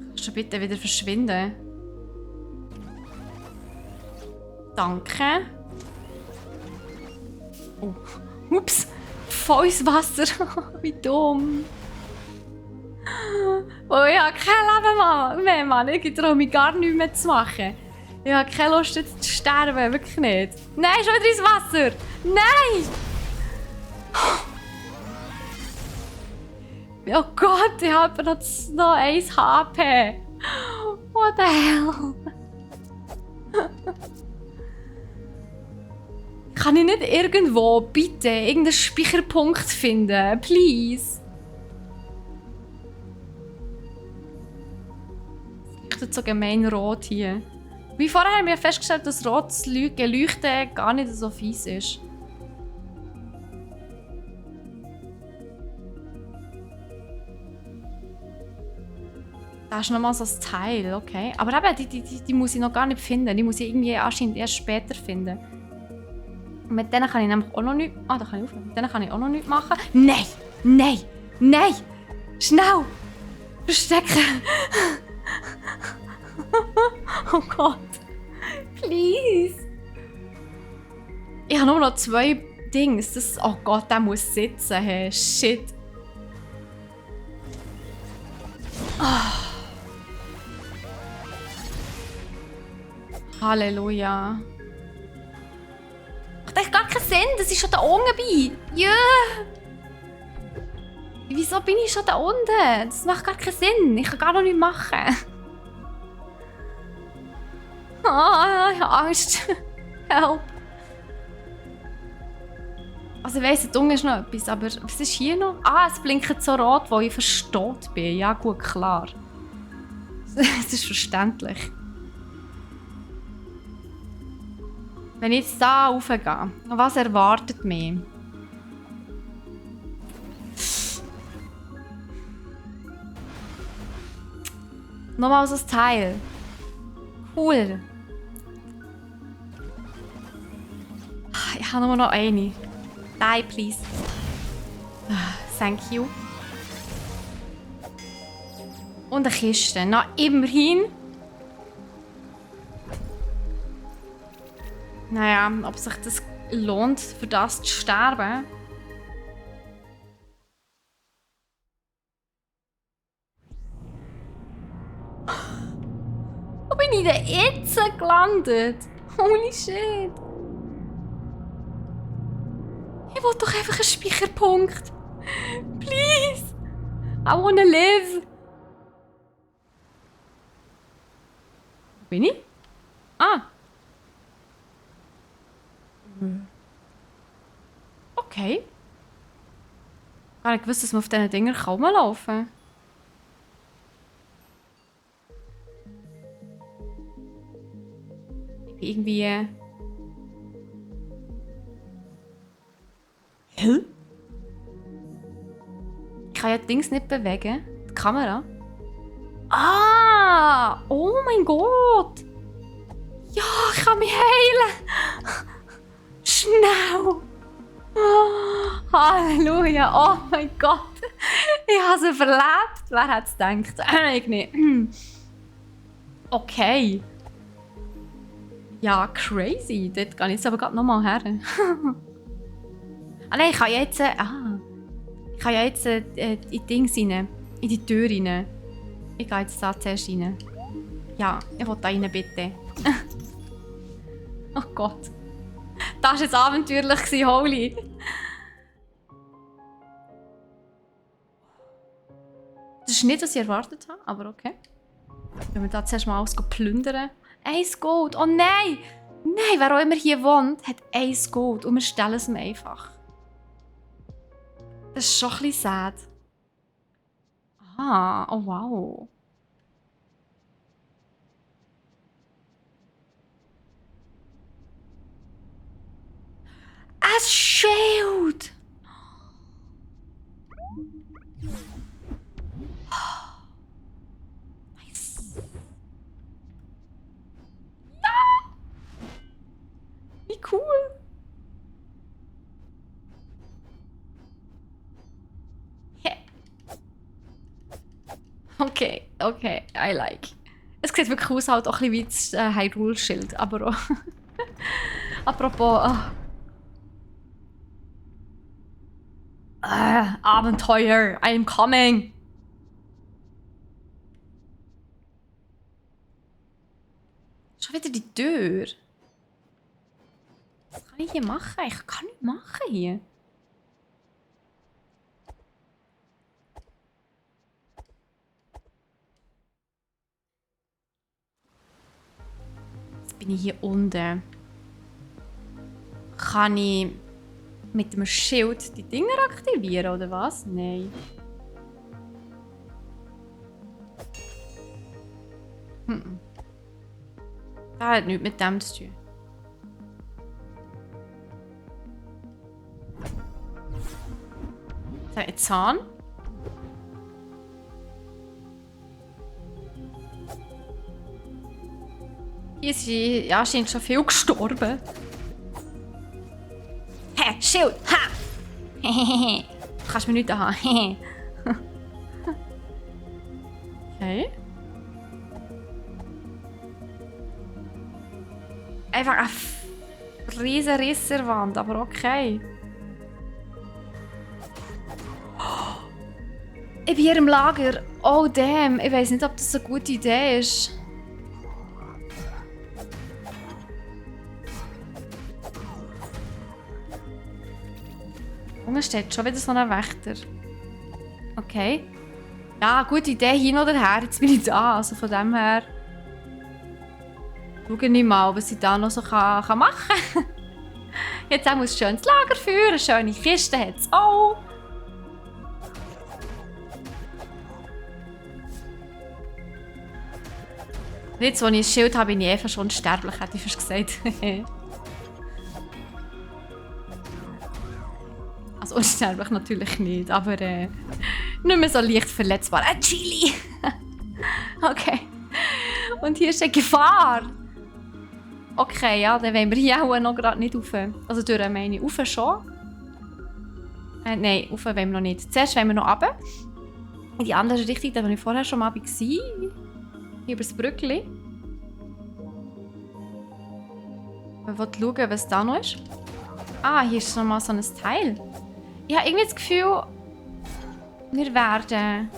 Kannst du bitte wieder verschwinden? Danke. Oh. Ups. Volles Wasser. Wie dumm. Oh, ich habe kein Leben mehr, Mann. Ich traue mich gar nichts mehr zu machen. Ich habe keine Lust jetzt zu sterben. Wirklich nicht. Nein, schon wieder ins Wasser. Nein! Oh Gott, ich habe noch 1 HP. What the hell? Kann ich nicht irgendwo, bitte, irgendeinen Speicherpunkt finden? Please. Ich tue so gemein rot hier. Wie vorher haben wir festgestellt, dass rotes Leuchten gar nicht so fies ist. Da ist nochmal so ein Teil, okay. Aber eben, die muss ich noch gar nicht finden. Die muss ich irgendwie anscheinend erst später finden. Und mit denen kann ich nämlich auch noch nichts... Ah, da kann ich aufhören. Mit denen kann ich auch noch nichts machen. Nein! Nein! Nein! Schnell! Verstecken! Oh Gott! Please! Ich habe nur noch 2 Dings. Das, oh Gott, der muss sitzen. Hey. Shit. Oh. Halleluja. Das macht gar keinen Sinn, das ist schon da unten bei. Ja. Wieso bin ich schon da unten? Das macht gar keinen Sinn. Ich kann gar noch nichts machen. Oh, ich habe Angst. Help. Also ich weiss, da unten ist noch etwas, aber was ist hier noch? Ah, es blinkt so rot, wo ich verstört bin. Ja gut, klar. Es ist verständlich. Wenn ich jetzt da raufgehe, was erwartet mich? Nochmal so ein Teil. Cool. Ich habe nur noch eine. Die, please. Thank you. Und eine Kiste. Na, immerhin. Naja, ob sich das lohnt, für das zu sterben. Wo bin ich denn jetzt gelandet? Holy shit. Ich will doch einfach einen Speicherpunkt. Please. I wanna live. Wo bin ich? Ah. Okay. Gar nicht gewusst, dass man auf diesen Dingern kaum laufen kann. Ich bin irgendwie... Hä? Ich kann ja die Dings nicht bewegen. Die Kamera. Ah! Oh mein Gott! Ja, ich kann mich heilen! Schnell! Oh, Halleluja! Oh mein Gott! Ich habe es überlebt! Wer hätte es gedacht? Ich nicht. Okay. Ja, crazy. Dort gehe ich jetzt aber gerade nochmal her. Ah nein, ich kann jetzt... ich kann ja jetzt in die Dings rein. In die Tür rein. Ich gehe jetzt da zuerst rein. Ja, ich will da rein, bitte. Oh Gott. Das war jetzt abenteuerlich, holy. Das ist nicht, was ich erwartet habe, aber okay. Wenn wir da zuerst mal alles plündern. 1 Gold! Oh nein! Nein, wer auch immer hier wohnt, hat 1 Gold und wir stellen es ihm einfach. Das ist schon ein bisschen sad. Ah, oh wow. Ein Schild! Nice. Ja! Wie cool! Okay, okay, I like. Es sieht wirklich aus, halt auch ein bisschen wie das Hyrule-Schild, aber auch... Apropos... Abenteuer, I am coming! Schon wieder die Tür. Was kann ich hier machen? Ich kann nichts machen hier. Jetzt bin ich hier unten. Kann ich mit dem Schild die Dinger aktivieren, oder was? Nein. Das hat nichts mit dem zu tun. So, ein Zahn. Hier sind ja, scheint schon viel gestorben. Hä, Schild! Ha! Hehehe. Du kannst mir nichts haben. Okay. Einfach eine riesen Risserwand, aber okay. Ich bin hier im Lager. Oh damn, ich weiß nicht, ob das eine gute Idee ist. Unten steht schon wieder so ein Wächter. Okay. Ja, gute Idee, hin oder her. Jetzt bin ich da. Also von dem her... Schaue ich mal, was ich da noch so machen kann. Jetzt auch muss schön das Lager führen. Eine schöne Kiste hat es auch. Jetzt, wo ich ein Schild habe, bin ich einfach schon unsterblich, hätte ich fast gesagt. Also unsterblich natürlich nicht, aber nicht mehr so leicht verletzbar. Ein Chili! Okay. Und hier ist eine Gefahr. Okay, ja, dann wollen wir hier auch noch gerade nicht rauf. Also durch meine rauf schon. Nein, rauf wollen wir noch nicht. Zuerst wollen wir noch runter. In die andere Richtung, da war ich vorher schon mal war. Hier über das Brückli. Ich wollte schauen, was da noch ist. Ah, hier ist noch mal so ein Teil. Ich habe irgendwie das Gefühl, wir werden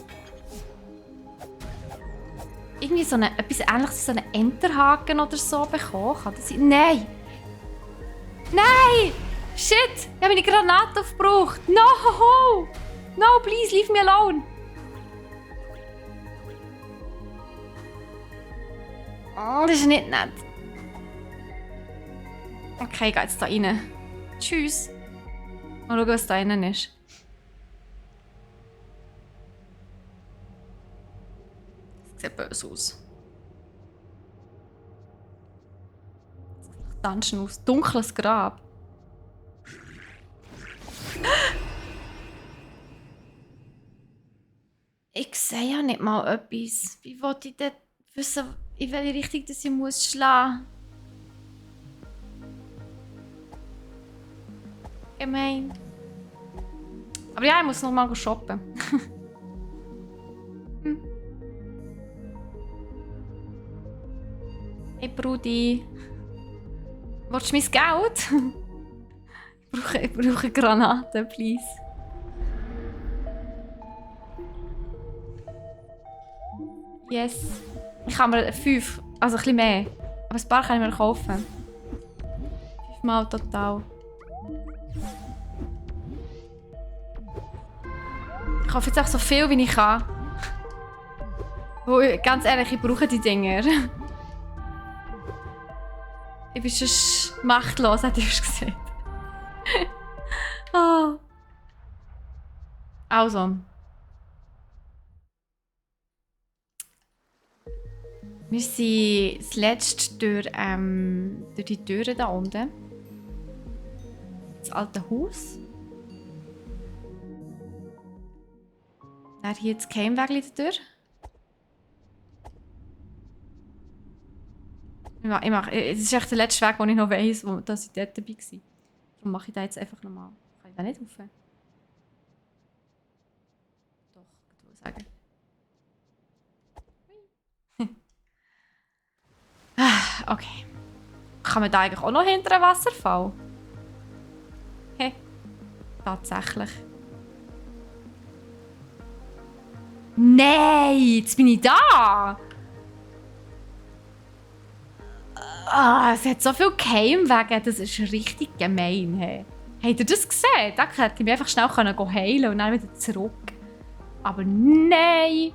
irgendwie so etwas Ähnliches wie so einen Enterhaken oder so bekommen. Kann das sein? Nein! Nein! Shit! Ich habe meine Granate aufgebraucht! No! No, please, leave me alone! Oh, das ist nicht nett. Okay, ich gehe jetzt da rein. Tschüss. Mal schauen, was da drinnen ist. Das sieht böse aus. Dungeon aus. Dunkles Grab. Ich sehe ja nicht mal etwas. Wie wollte ich denn wissen, in welche Richtung das ich muss schlagen? Gemein. Aber ja, ich muss noch mal shoppen. Hey Brudi. Willst du mein Geld? Ich brauche Granaten, please. Yes. Ich kann mir 5, also ein bisschen mehr. Aber ein paar kann ich mir kaufen. 5 Mal total. Ich kaufe jetzt auch so viel, wie ich kann. Ganz ehrlich, ich brauche die Dinger. Ich bin schon machtlos, hat ich gesagt. Oh. Also. Wir sind das letzte durch die Türen da unten. Das alte Haus. Dann hier das Geheimweg dadurch. Es ist echt der letzte Weg, den ich noch weiss, dass ich dort dabei war. Darum mache ich den jetzt einfach nochmal. Kann ich den nicht rauf? Doch, ich würde sagen. Okay. Kann man da eigentlich auch noch hinter einem Wasserfall? Hey. Tatsächlich. Nein, jetzt bin ich da! Ah, es hat so viel Keimwege, das ist richtig gemein. Hey. Habt ihr das gesehen? Da hätte ich mich einfach schnell heilen und dann wieder zurück. Aber nein!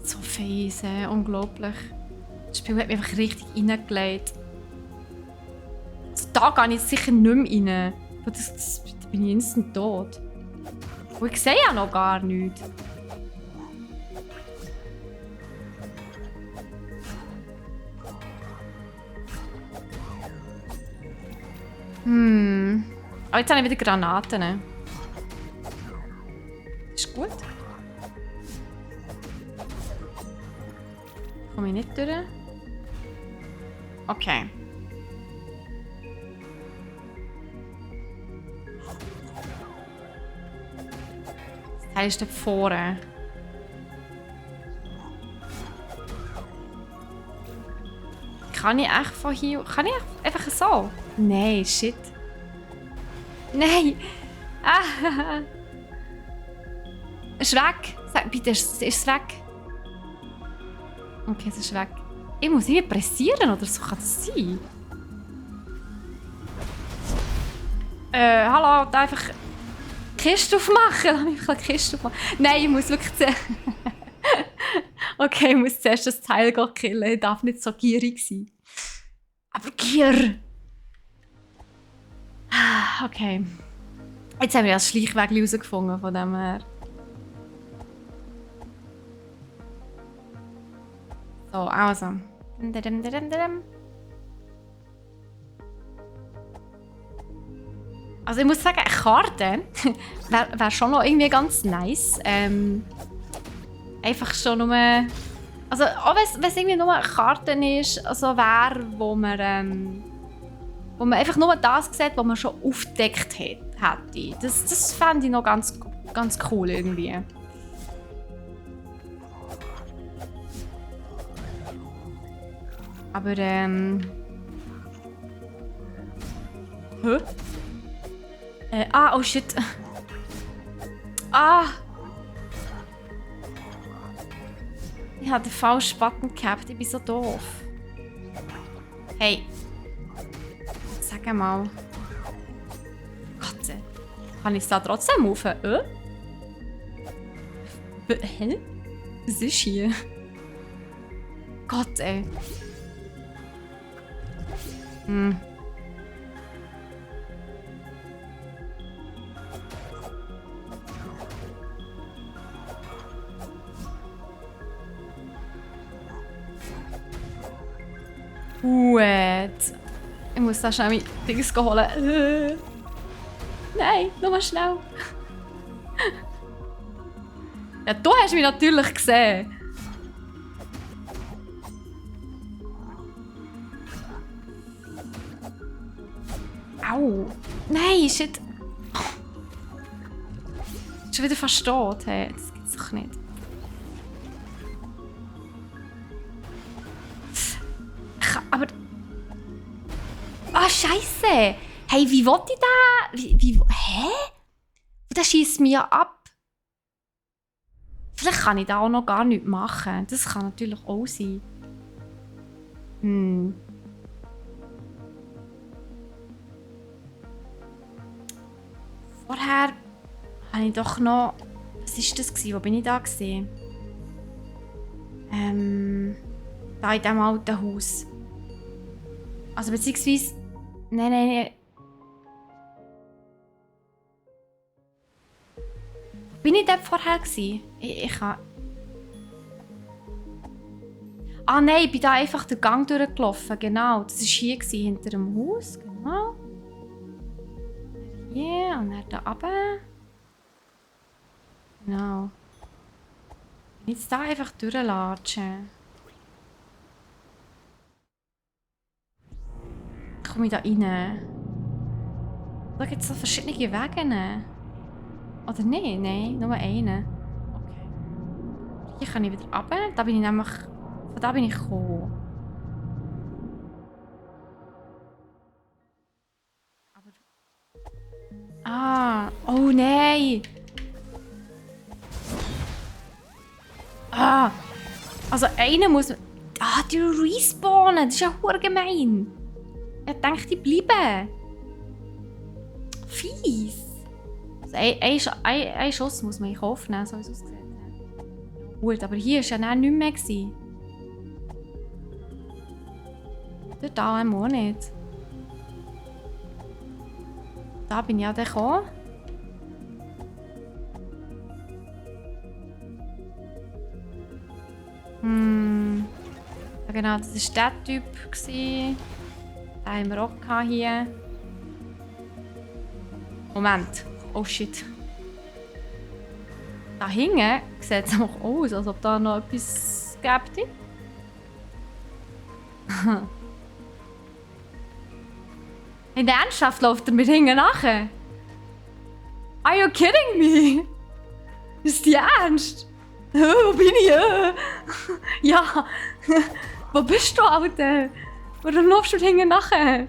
So fies, unglaublich. Das Spiel hat mich einfach richtig reingelegt. Also, da gehe ich jetzt sicher nicht mehr rein. Da bin ich instant tot. Und ich sehe ja noch gar nichts. Aber jetzt habe ich wieder Granaten. Ist gut. Komme ich nicht durch? Okay. Das Teil ist da vorne. Kann ich echt von hier... Kann ich einfach so? Nein, shit. Nein! Ah! Es ist weg! Sag bitte, ist es weg? Okay, es ist weg. Ich muss hier pressieren oder so, kann das sein? Hallo, da einfach Kiste aufmachen. Lass mich einfach eine Kiste aufmachen. Nein, ich muss wirklich zuerst... Okay, ich muss zuerst das Teil killen. Ich darf nicht so gierig sein. Aber Gier! Okay. Jetzt haben wir das Schleichweg herausgefunden von dem her. So, also. Also ich muss sagen, eine Karte wäre schon noch irgendwie ganz nice. Einfach schon nur... Also auch wenn es irgendwie nur eine Karte ist, also wäre, wo man einfach nur das sieht, was man schon aufgedeckt hätte. Das fände ich noch ganz cool irgendwie. Aber Hä? Oh shit. Ich habe den falschen Button gehabt, ich bin so doof. Hey. Sag mal. Gott, kann ich es da trotzdem rauf? Hä? Was ist hier? Gott, ey. Ich muss da schnell mein Dings holen. Nein, nur mal schnell. Ja, du hast mich natürlich gesehen. Au. Nein, shit. Schon wieder fast tot. Hey, das gibt's doch nicht. Aber... Ah, Scheiße! Hey, wie wollte ich da? Hä? Und der schießt mich ja ab. Vielleicht kann ich da auch noch gar nichts machen. Das kann natürlich auch sein. Vorher habe ich doch noch... Was war das? Wo bin ich da gesehen? Da in diesem alten Haus. Also beziehungsweise... Nein. Bin ich dort vorher gewesen? Ich kann... Ah nein, ich bin da einfach den Gang durchgelaufen. Genau, das war hier hinter dem Haus. Genau. Hier und dann da runter. Genau. Jetzt da einfach durchlatschen. Komme ich da rein? Da gibt es so verschiedene Wege. Oder nein? Nein, nur einen. Okay. Hier kann ich wieder runter. Da bin ich nämlich... Von da bin ich gekommen. Aber... Ah! Oh nein! Ah! Also einer muss... Ah, die respawnen! Das ist ja verdammt gemein! Ich dachte, die bleiben! Fies! Also ein Schuss muss man in Kauf nehmen, so wie es aussieht. Gut, aber hier war ja dann nicht mehr. Dort auch nicht. Da bin ich ja dann gekommen. Ja, genau, das war der Typ. Den haben wir auch hier. Moment. Oh shit. Da hinten sieht es auch aus, als ob da noch etwas gäbe. In der Ernsthaft läuft er mir hinten nachher? Are you kidding me? Ist die ernst? Wo bin ich? Ja. Wo bist du, Alter? Warum läufst du hinten nachher?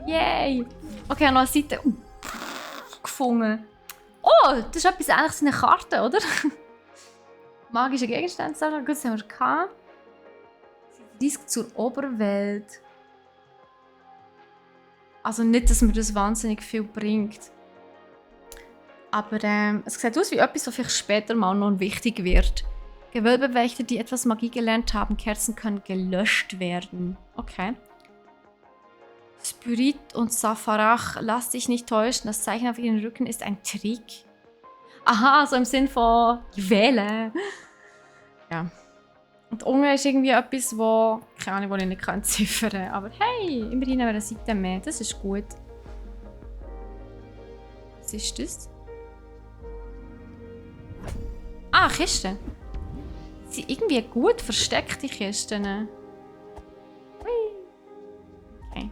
Yay. Okay, ich habe noch eine Seite gefunden. Oh, das ist etwas ähnliches wie eine Karte, oder? Magische Gegenstände, gut, das haben wir gehabt. 30 zur Oberwelt. Also nicht, dass mir das wahnsinnig viel bringt. Aber es sieht aus wie etwas, was vielleicht später mal noch wichtig wird. Gewölbewächter, die etwas Magie gelernt haben, Kerzen können gelöscht werden. Okay. Spirit und Safarach, lass dich nicht täuschen, das Zeichen auf ihren Rücken ist ein Trick. Aha, so im Sinn von wählen. Ja. Und unten ist irgendwie etwas, wo keine Ahnung, wo ich nicht entziffern kann. Aber hey, immerhin eine Seite mehr. Das ist gut. Was ist das? Ah, Kisten. Das sind irgendwie gut versteckte Kisten. Okay.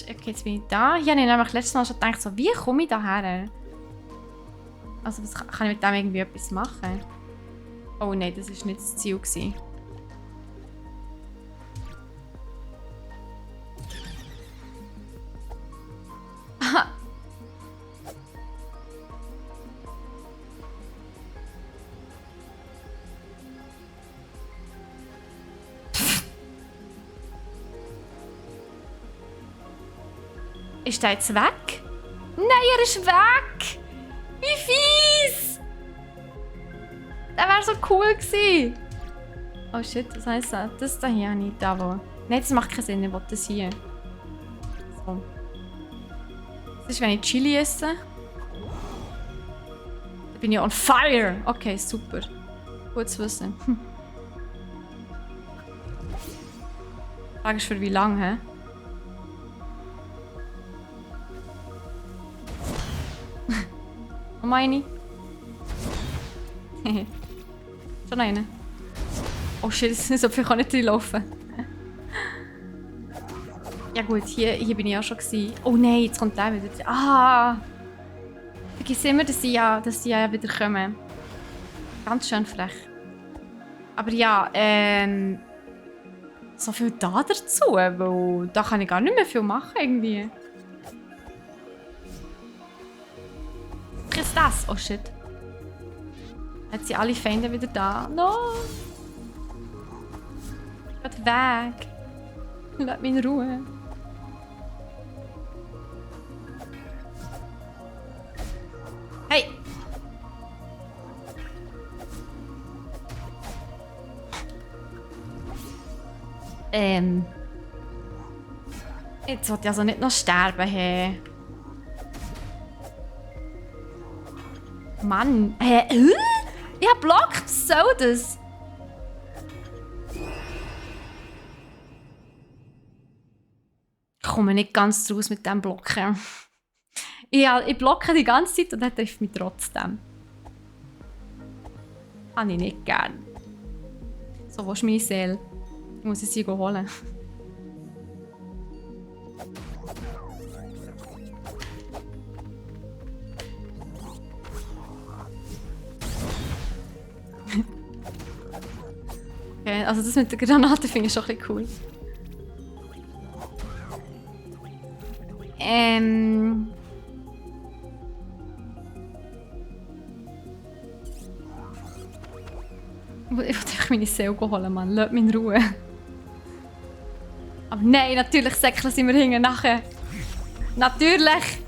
Okay, jetzt bin ich da. Hier habe ich nämlich letztes Mal schon gedacht, so, wie komme ich da her? Also, was kann ich mit dem irgendwie etwas machen? Oh nein, das war nicht das Ziel. Aha. Ist der jetzt weg? Nein, er ist weg! Wie fies! Das wäre so cool gewesen. Oh shit, was heisst das? Das da hier nicht, da wo. Nein, das macht keinen Sinn, ich will das hier. So. Das ist, wenn ich Chili esse. Da bin ich on fire! Okay, super. Gut zu wissen. Die Frage ist für wie lange, hä? Und meine? Schon eine. Oh shit, so viel kann ich nicht laufen. Ja gut, hier bin ich auch schon gewesen. Oh nein, jetzt kommt der wieder. Ah! Vergiss immer, dass die ja wieder kommen. Ganz schön frech. Aber ja, so viel da dazu, weil da kann ich gar nicht mehr viel machen irgendwie. Was ist das? Oh shit. Jetzt sind alle Feinde wieder da. No! Geht weg! Lass mich in Ruhe. Hey! Jetzt wollte ich also nicht noch sterben, hey. Mann. Ich hab blockt. Was soll das? Ich komme nicht ganz raus mit dem Blocken. Ich blocke die ganze Zeit und er trifft mich trotzdem. Habe ich nicht gern. So, wo ist meine Seele? Ich muss sie holen. Okay, also das mit der Granate finde ich schon ein bisschen cool. Ich will einfach meine Seele holen, Mann. Lass mich in Ruhe. Aber nein, natürlich säckeln sie mir hinten nachher. Natürlich!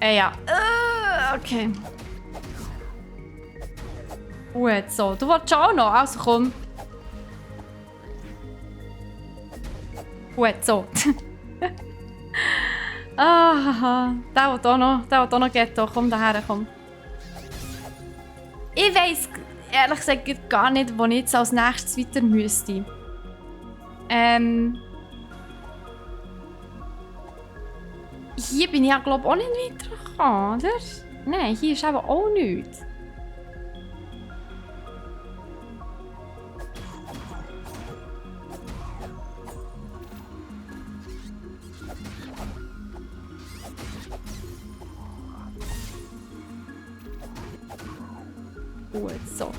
Ja. Okay. Gut, so. Du willst auch noch, also komm. Gut, so. Der will auch noch Ghetto. Komm daher, komm. Ich weiss ehrlich gesagt gar nicht, wo ich jetzt als nächstes weiter müsste. Hier bin ich ja, glaube ich, auch nicht weitergekommen, oder? Nein, hier ist eben auch nichts. Gut, so.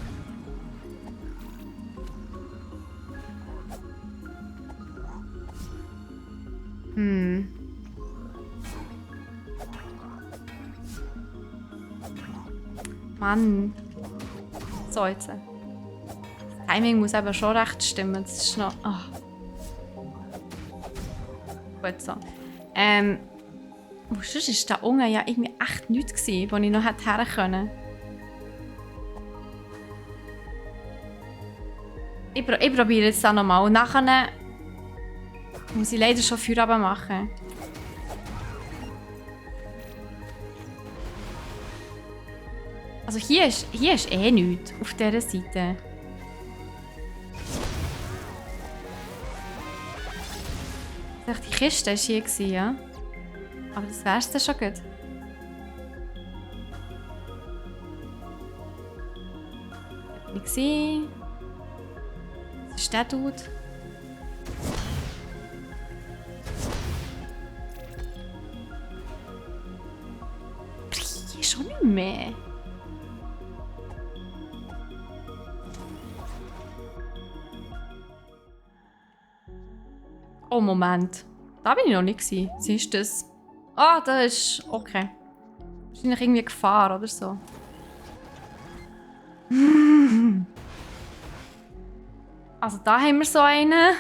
Mann. So, jetzt. Das Timing muss aber schon recht stimmen. Das ist noch... Oh. Gut, so. Sonst war da unten ja irgendwie echt nichts gewesen, wo ich noch hätte her können. Ich probiere jetzt das nochmal. Und nachher muss ich leider schon Feierabend machen. Also hier ist eh nichts auf dieser Seite. Ich dachte, die Kiste war hier, ja? Aber das wär's dann schon gut. Da bin ich gesehen. Das ist der Dude. Aber hier schon nicht mehr. Oh, Moment. Da bin ich noch nicht gewesen. Was ist das? Ah, das ist... Okay. Wahrscheinlich irgendwie Gefahr oder so. Also da haben wir so einen.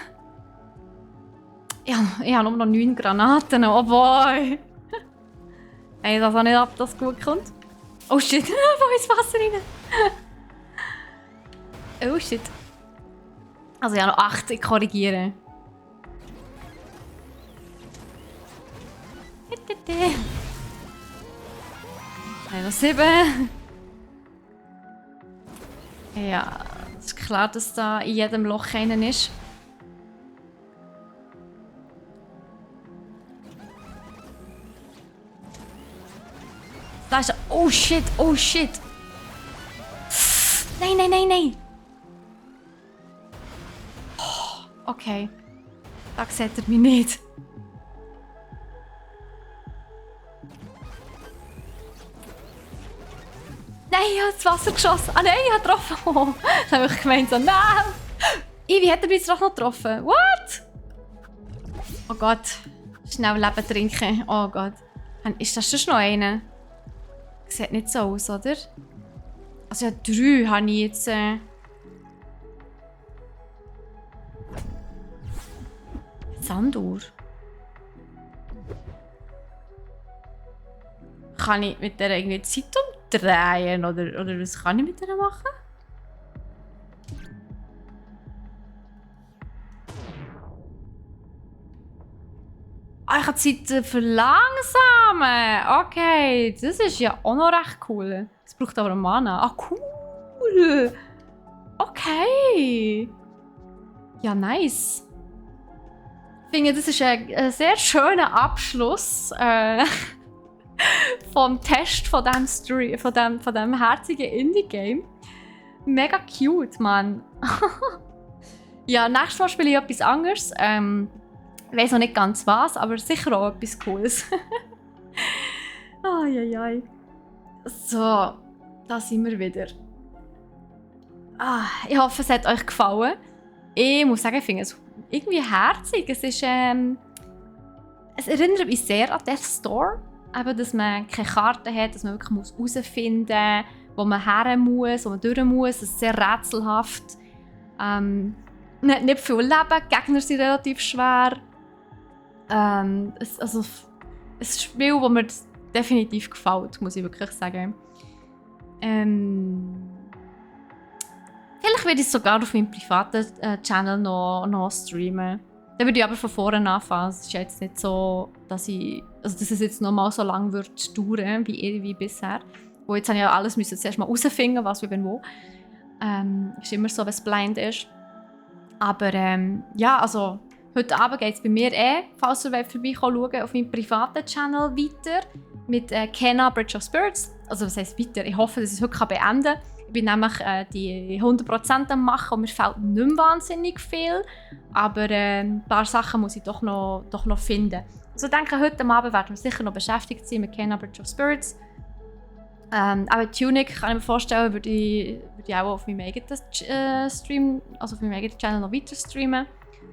Ja, ich habe nur noch 9 Granaten. Oh boy. Ich weiß also nicht, ob das gut kommt. Oh shit, wo ist das Wasser rein? Oh shit. Also ich habe noch 8, ich korrigiere. Noch 7. Ja, es ist klar, dass da in jedem Loch einer ist. Da ist er. Oh shit, oh shit. Nein, nein, nein, nein. Oh, okay. Da sieht er mich nicht. Nein, ich habe ins Wasser geschossen. Ah nein, ich habe getroffen. Oh, das habe ich gemeint so, nein. Wie hat er mich jetzt doch noch getroffen? What? Oh Gott. Schnell Leben trinken. Oh Gott. Ist das schon noch einer? Sieht nicht so aus, oder? Also ja, 3 habe ich jetzt... Sanduhr. Kann ich mit der irgendwie Zeit umdrehen? Oder was kann ich mit der machen? Ah, ich kann die Zeit verlangsamen. Okay, das ist ja auch noch recht cool. Es braucht aber Mana. Ah, cool. Okay. Ja, nice. Ich finde, das ist ein sehr schöner Abschluss vom Test von diesem herzigen Indie-Game. Mega cute, Mann. Ja, nächstes Mal spiele ich etwas anderes. Ich weiß noch nicht ganz was, aber sicher auch etwas Cooles. Ai. So, da sind wir wieder. Ich hoffe, es hat euch gefallen. Ich muss sagen, ich finde es irgendwie herzig. Es erinnert mich sehr an Death Store. Eben, dass man keine Karte hat, dass man wirklich herausfinden muss, wo man her muss, wo man durch muss. Es ist sehr rätselhaft. Man hat nicht viel Leben, die Gegner sind relativ schwer. Es ist ein Spiel, das mir definitiv gefällt, muss ich wirklich sagen. Vielleicht werde ich es sogar auf meinem privaten Channel noch streamen. Dann würde ich aber von vorne anfangen. Es ist jetzt nicht so, dass es jetzt noch mal so lange wird dauern wie bisher. Wo jetzt habe ich ja alles zuerst mal herausfinden, was wir wo. Ist immer so, wenn es blind ist. Aber ja, also heute Abend geht es bei mir falls ihr vorbeischauen auf meinem privaten Channel weiter mit Kena Bridge of Spirits. Also was heisst weiter? Ich hoffe, dass ich es heute beenden kann. Ich bin nämlich die 100% am machen und mir fehlt nicht mehr wahnsinnig viel. Aber ein paar Sachen muss ich doch noch finden. Also ich denke, heute Abend werden wir sicher noch beschäftigt sein mit Kena Bridge of Spirits. Aber Tunic, kann ich mir vorstellen, würde ich auch auf meinem eigenen Stream, also auf meinem eigenen Channel noch weiter streamen.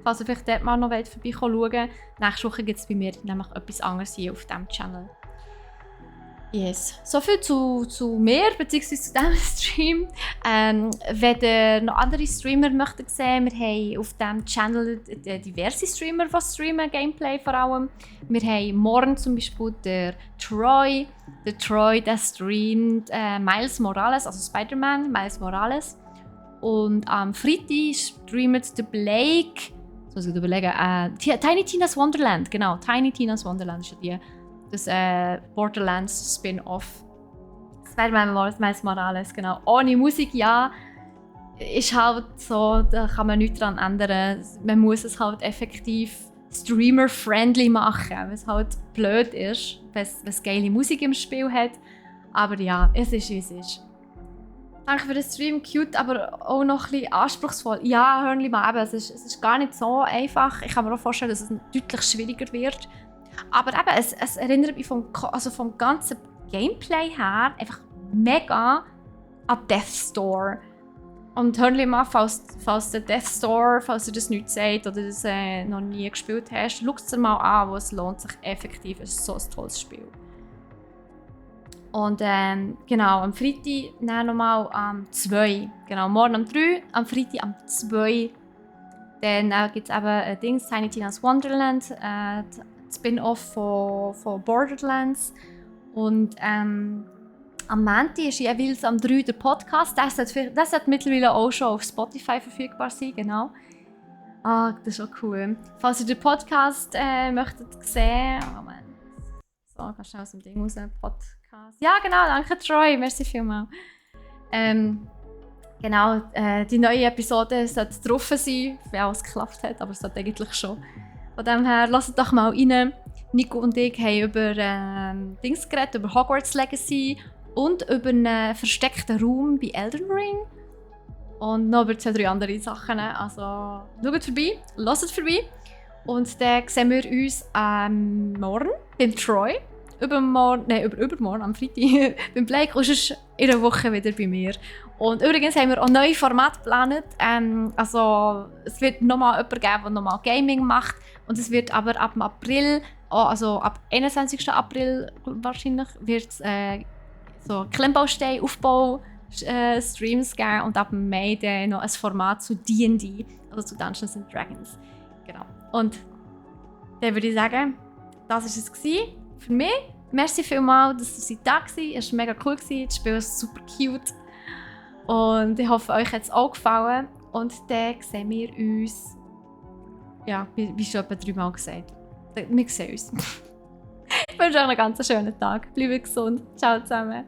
Falls ihr vielleicht dort mal noch vorbeischauen. Nächste Woche gibt es bei mir nämlich etwas anderes hier auf diesem Channel. Yes. Soviel zu mir, bzw. zu diesem Stream. Wenn ihr noch andere Streamer möchtet sehen, wir haben auf diesem Channel diverse Streamer, die streamen, Gameplay vor allem. Wir haben morgen zum Beispiel der Troy. Der Troy, der streamt Miles Morales, also Spider-Man, Miles Morales. Und am Freitag streamt der Blake, das muss ich überlegen, Tiny Tina's Wonderland, genau. Tiny Tina's Wonderland ist ja das Borderlands Spin-Off. Spider-Man Miles Morales, genau. Ohne Musik, ja, ist halt so, da kann man nichts daran ändern. Man muss es halt effektiv streamer-friendly machen, weil es halt blöd ist, wenn es geile Musik im Spiel hat. Aber ja, es ist wie es ist. Danke für den Stream, cute, aber auch noch ein bisschen anspruchsvoll. Ja, Hörnli mal eben, es ist gar nicht so einfach. Ich kann mir auch vorstellen, dass es deutlich schwieriger wird. Aber eben, es erinnert mich vom ganzen Gameplay her einfach mega an Death Store. Und hör mal, falls der Death Store, falls ihr das nicht sagt oder das noch nie gespielt hast, schaut es dir mal an, wo es lohnt sich effektiv. Es ist so ein tolles Spiel. Und genau, am Freitag dann nochmal am 2. Genau, morgen am 3, am Freitag am 2. Dann gibt es eben Tiny Tina's Wonderland, Spin-off von Borderlands. Und am Montag ist jeweils am 3 der Podcast. Das sollte mittlerweile auch schon auf Spotify verfügbar sein, genau. Das ist auch cool. Falls ihr den Podcast möchtet sehen, Moment. So, ganz schnell aus dem Ding raus, Podcast. Ja, genau, danke Troy, merci vielmals. Genau, die neue Episode sollte drauf sein, wenn alles geklappt hat, aber es sollte eigentlich schon. Von dem her, lasst doch mal rein. Nico und ich haben über Dings geredet, über Hogwarts Legacy und über einen versteckten Raum bei Elden Ring. Und noch über 2, 3 andere Sachen. Also schaut vorbei, lasst vorbei. Und dann sehen wir uns morgen beim Troy übermorgen, am Freitag, beim Blake und sonst in einer Woche wieder bei mir. Und übrigens haben wir auch neue Formate geplant. Also, es wird nochmal jemanden geben, der nochmal Gaming macht. Und es wird aber ab dem April, also ab 21. April wahrscheinlich, wird es so Klemmbaustein, Aufbau Streams geben und ab Mai dann noch ein Format zu D&D, also zu Dungeons and Dragons. Genau. Und dann würde ich sagen, das war es für mich. Merci vielmals, dass ihr da warst. Es war mega cool. Das Spiel ist super cute. Und ich hoffe, euch hat es auch gefallen. Und dann sehen wir uns, ja, wie schon etwa 3 Mal gesagt. Wir sehen uns. Ich wünsche euch einen ganz schönen Tag. Bleibt gesund. Ciao zusammen.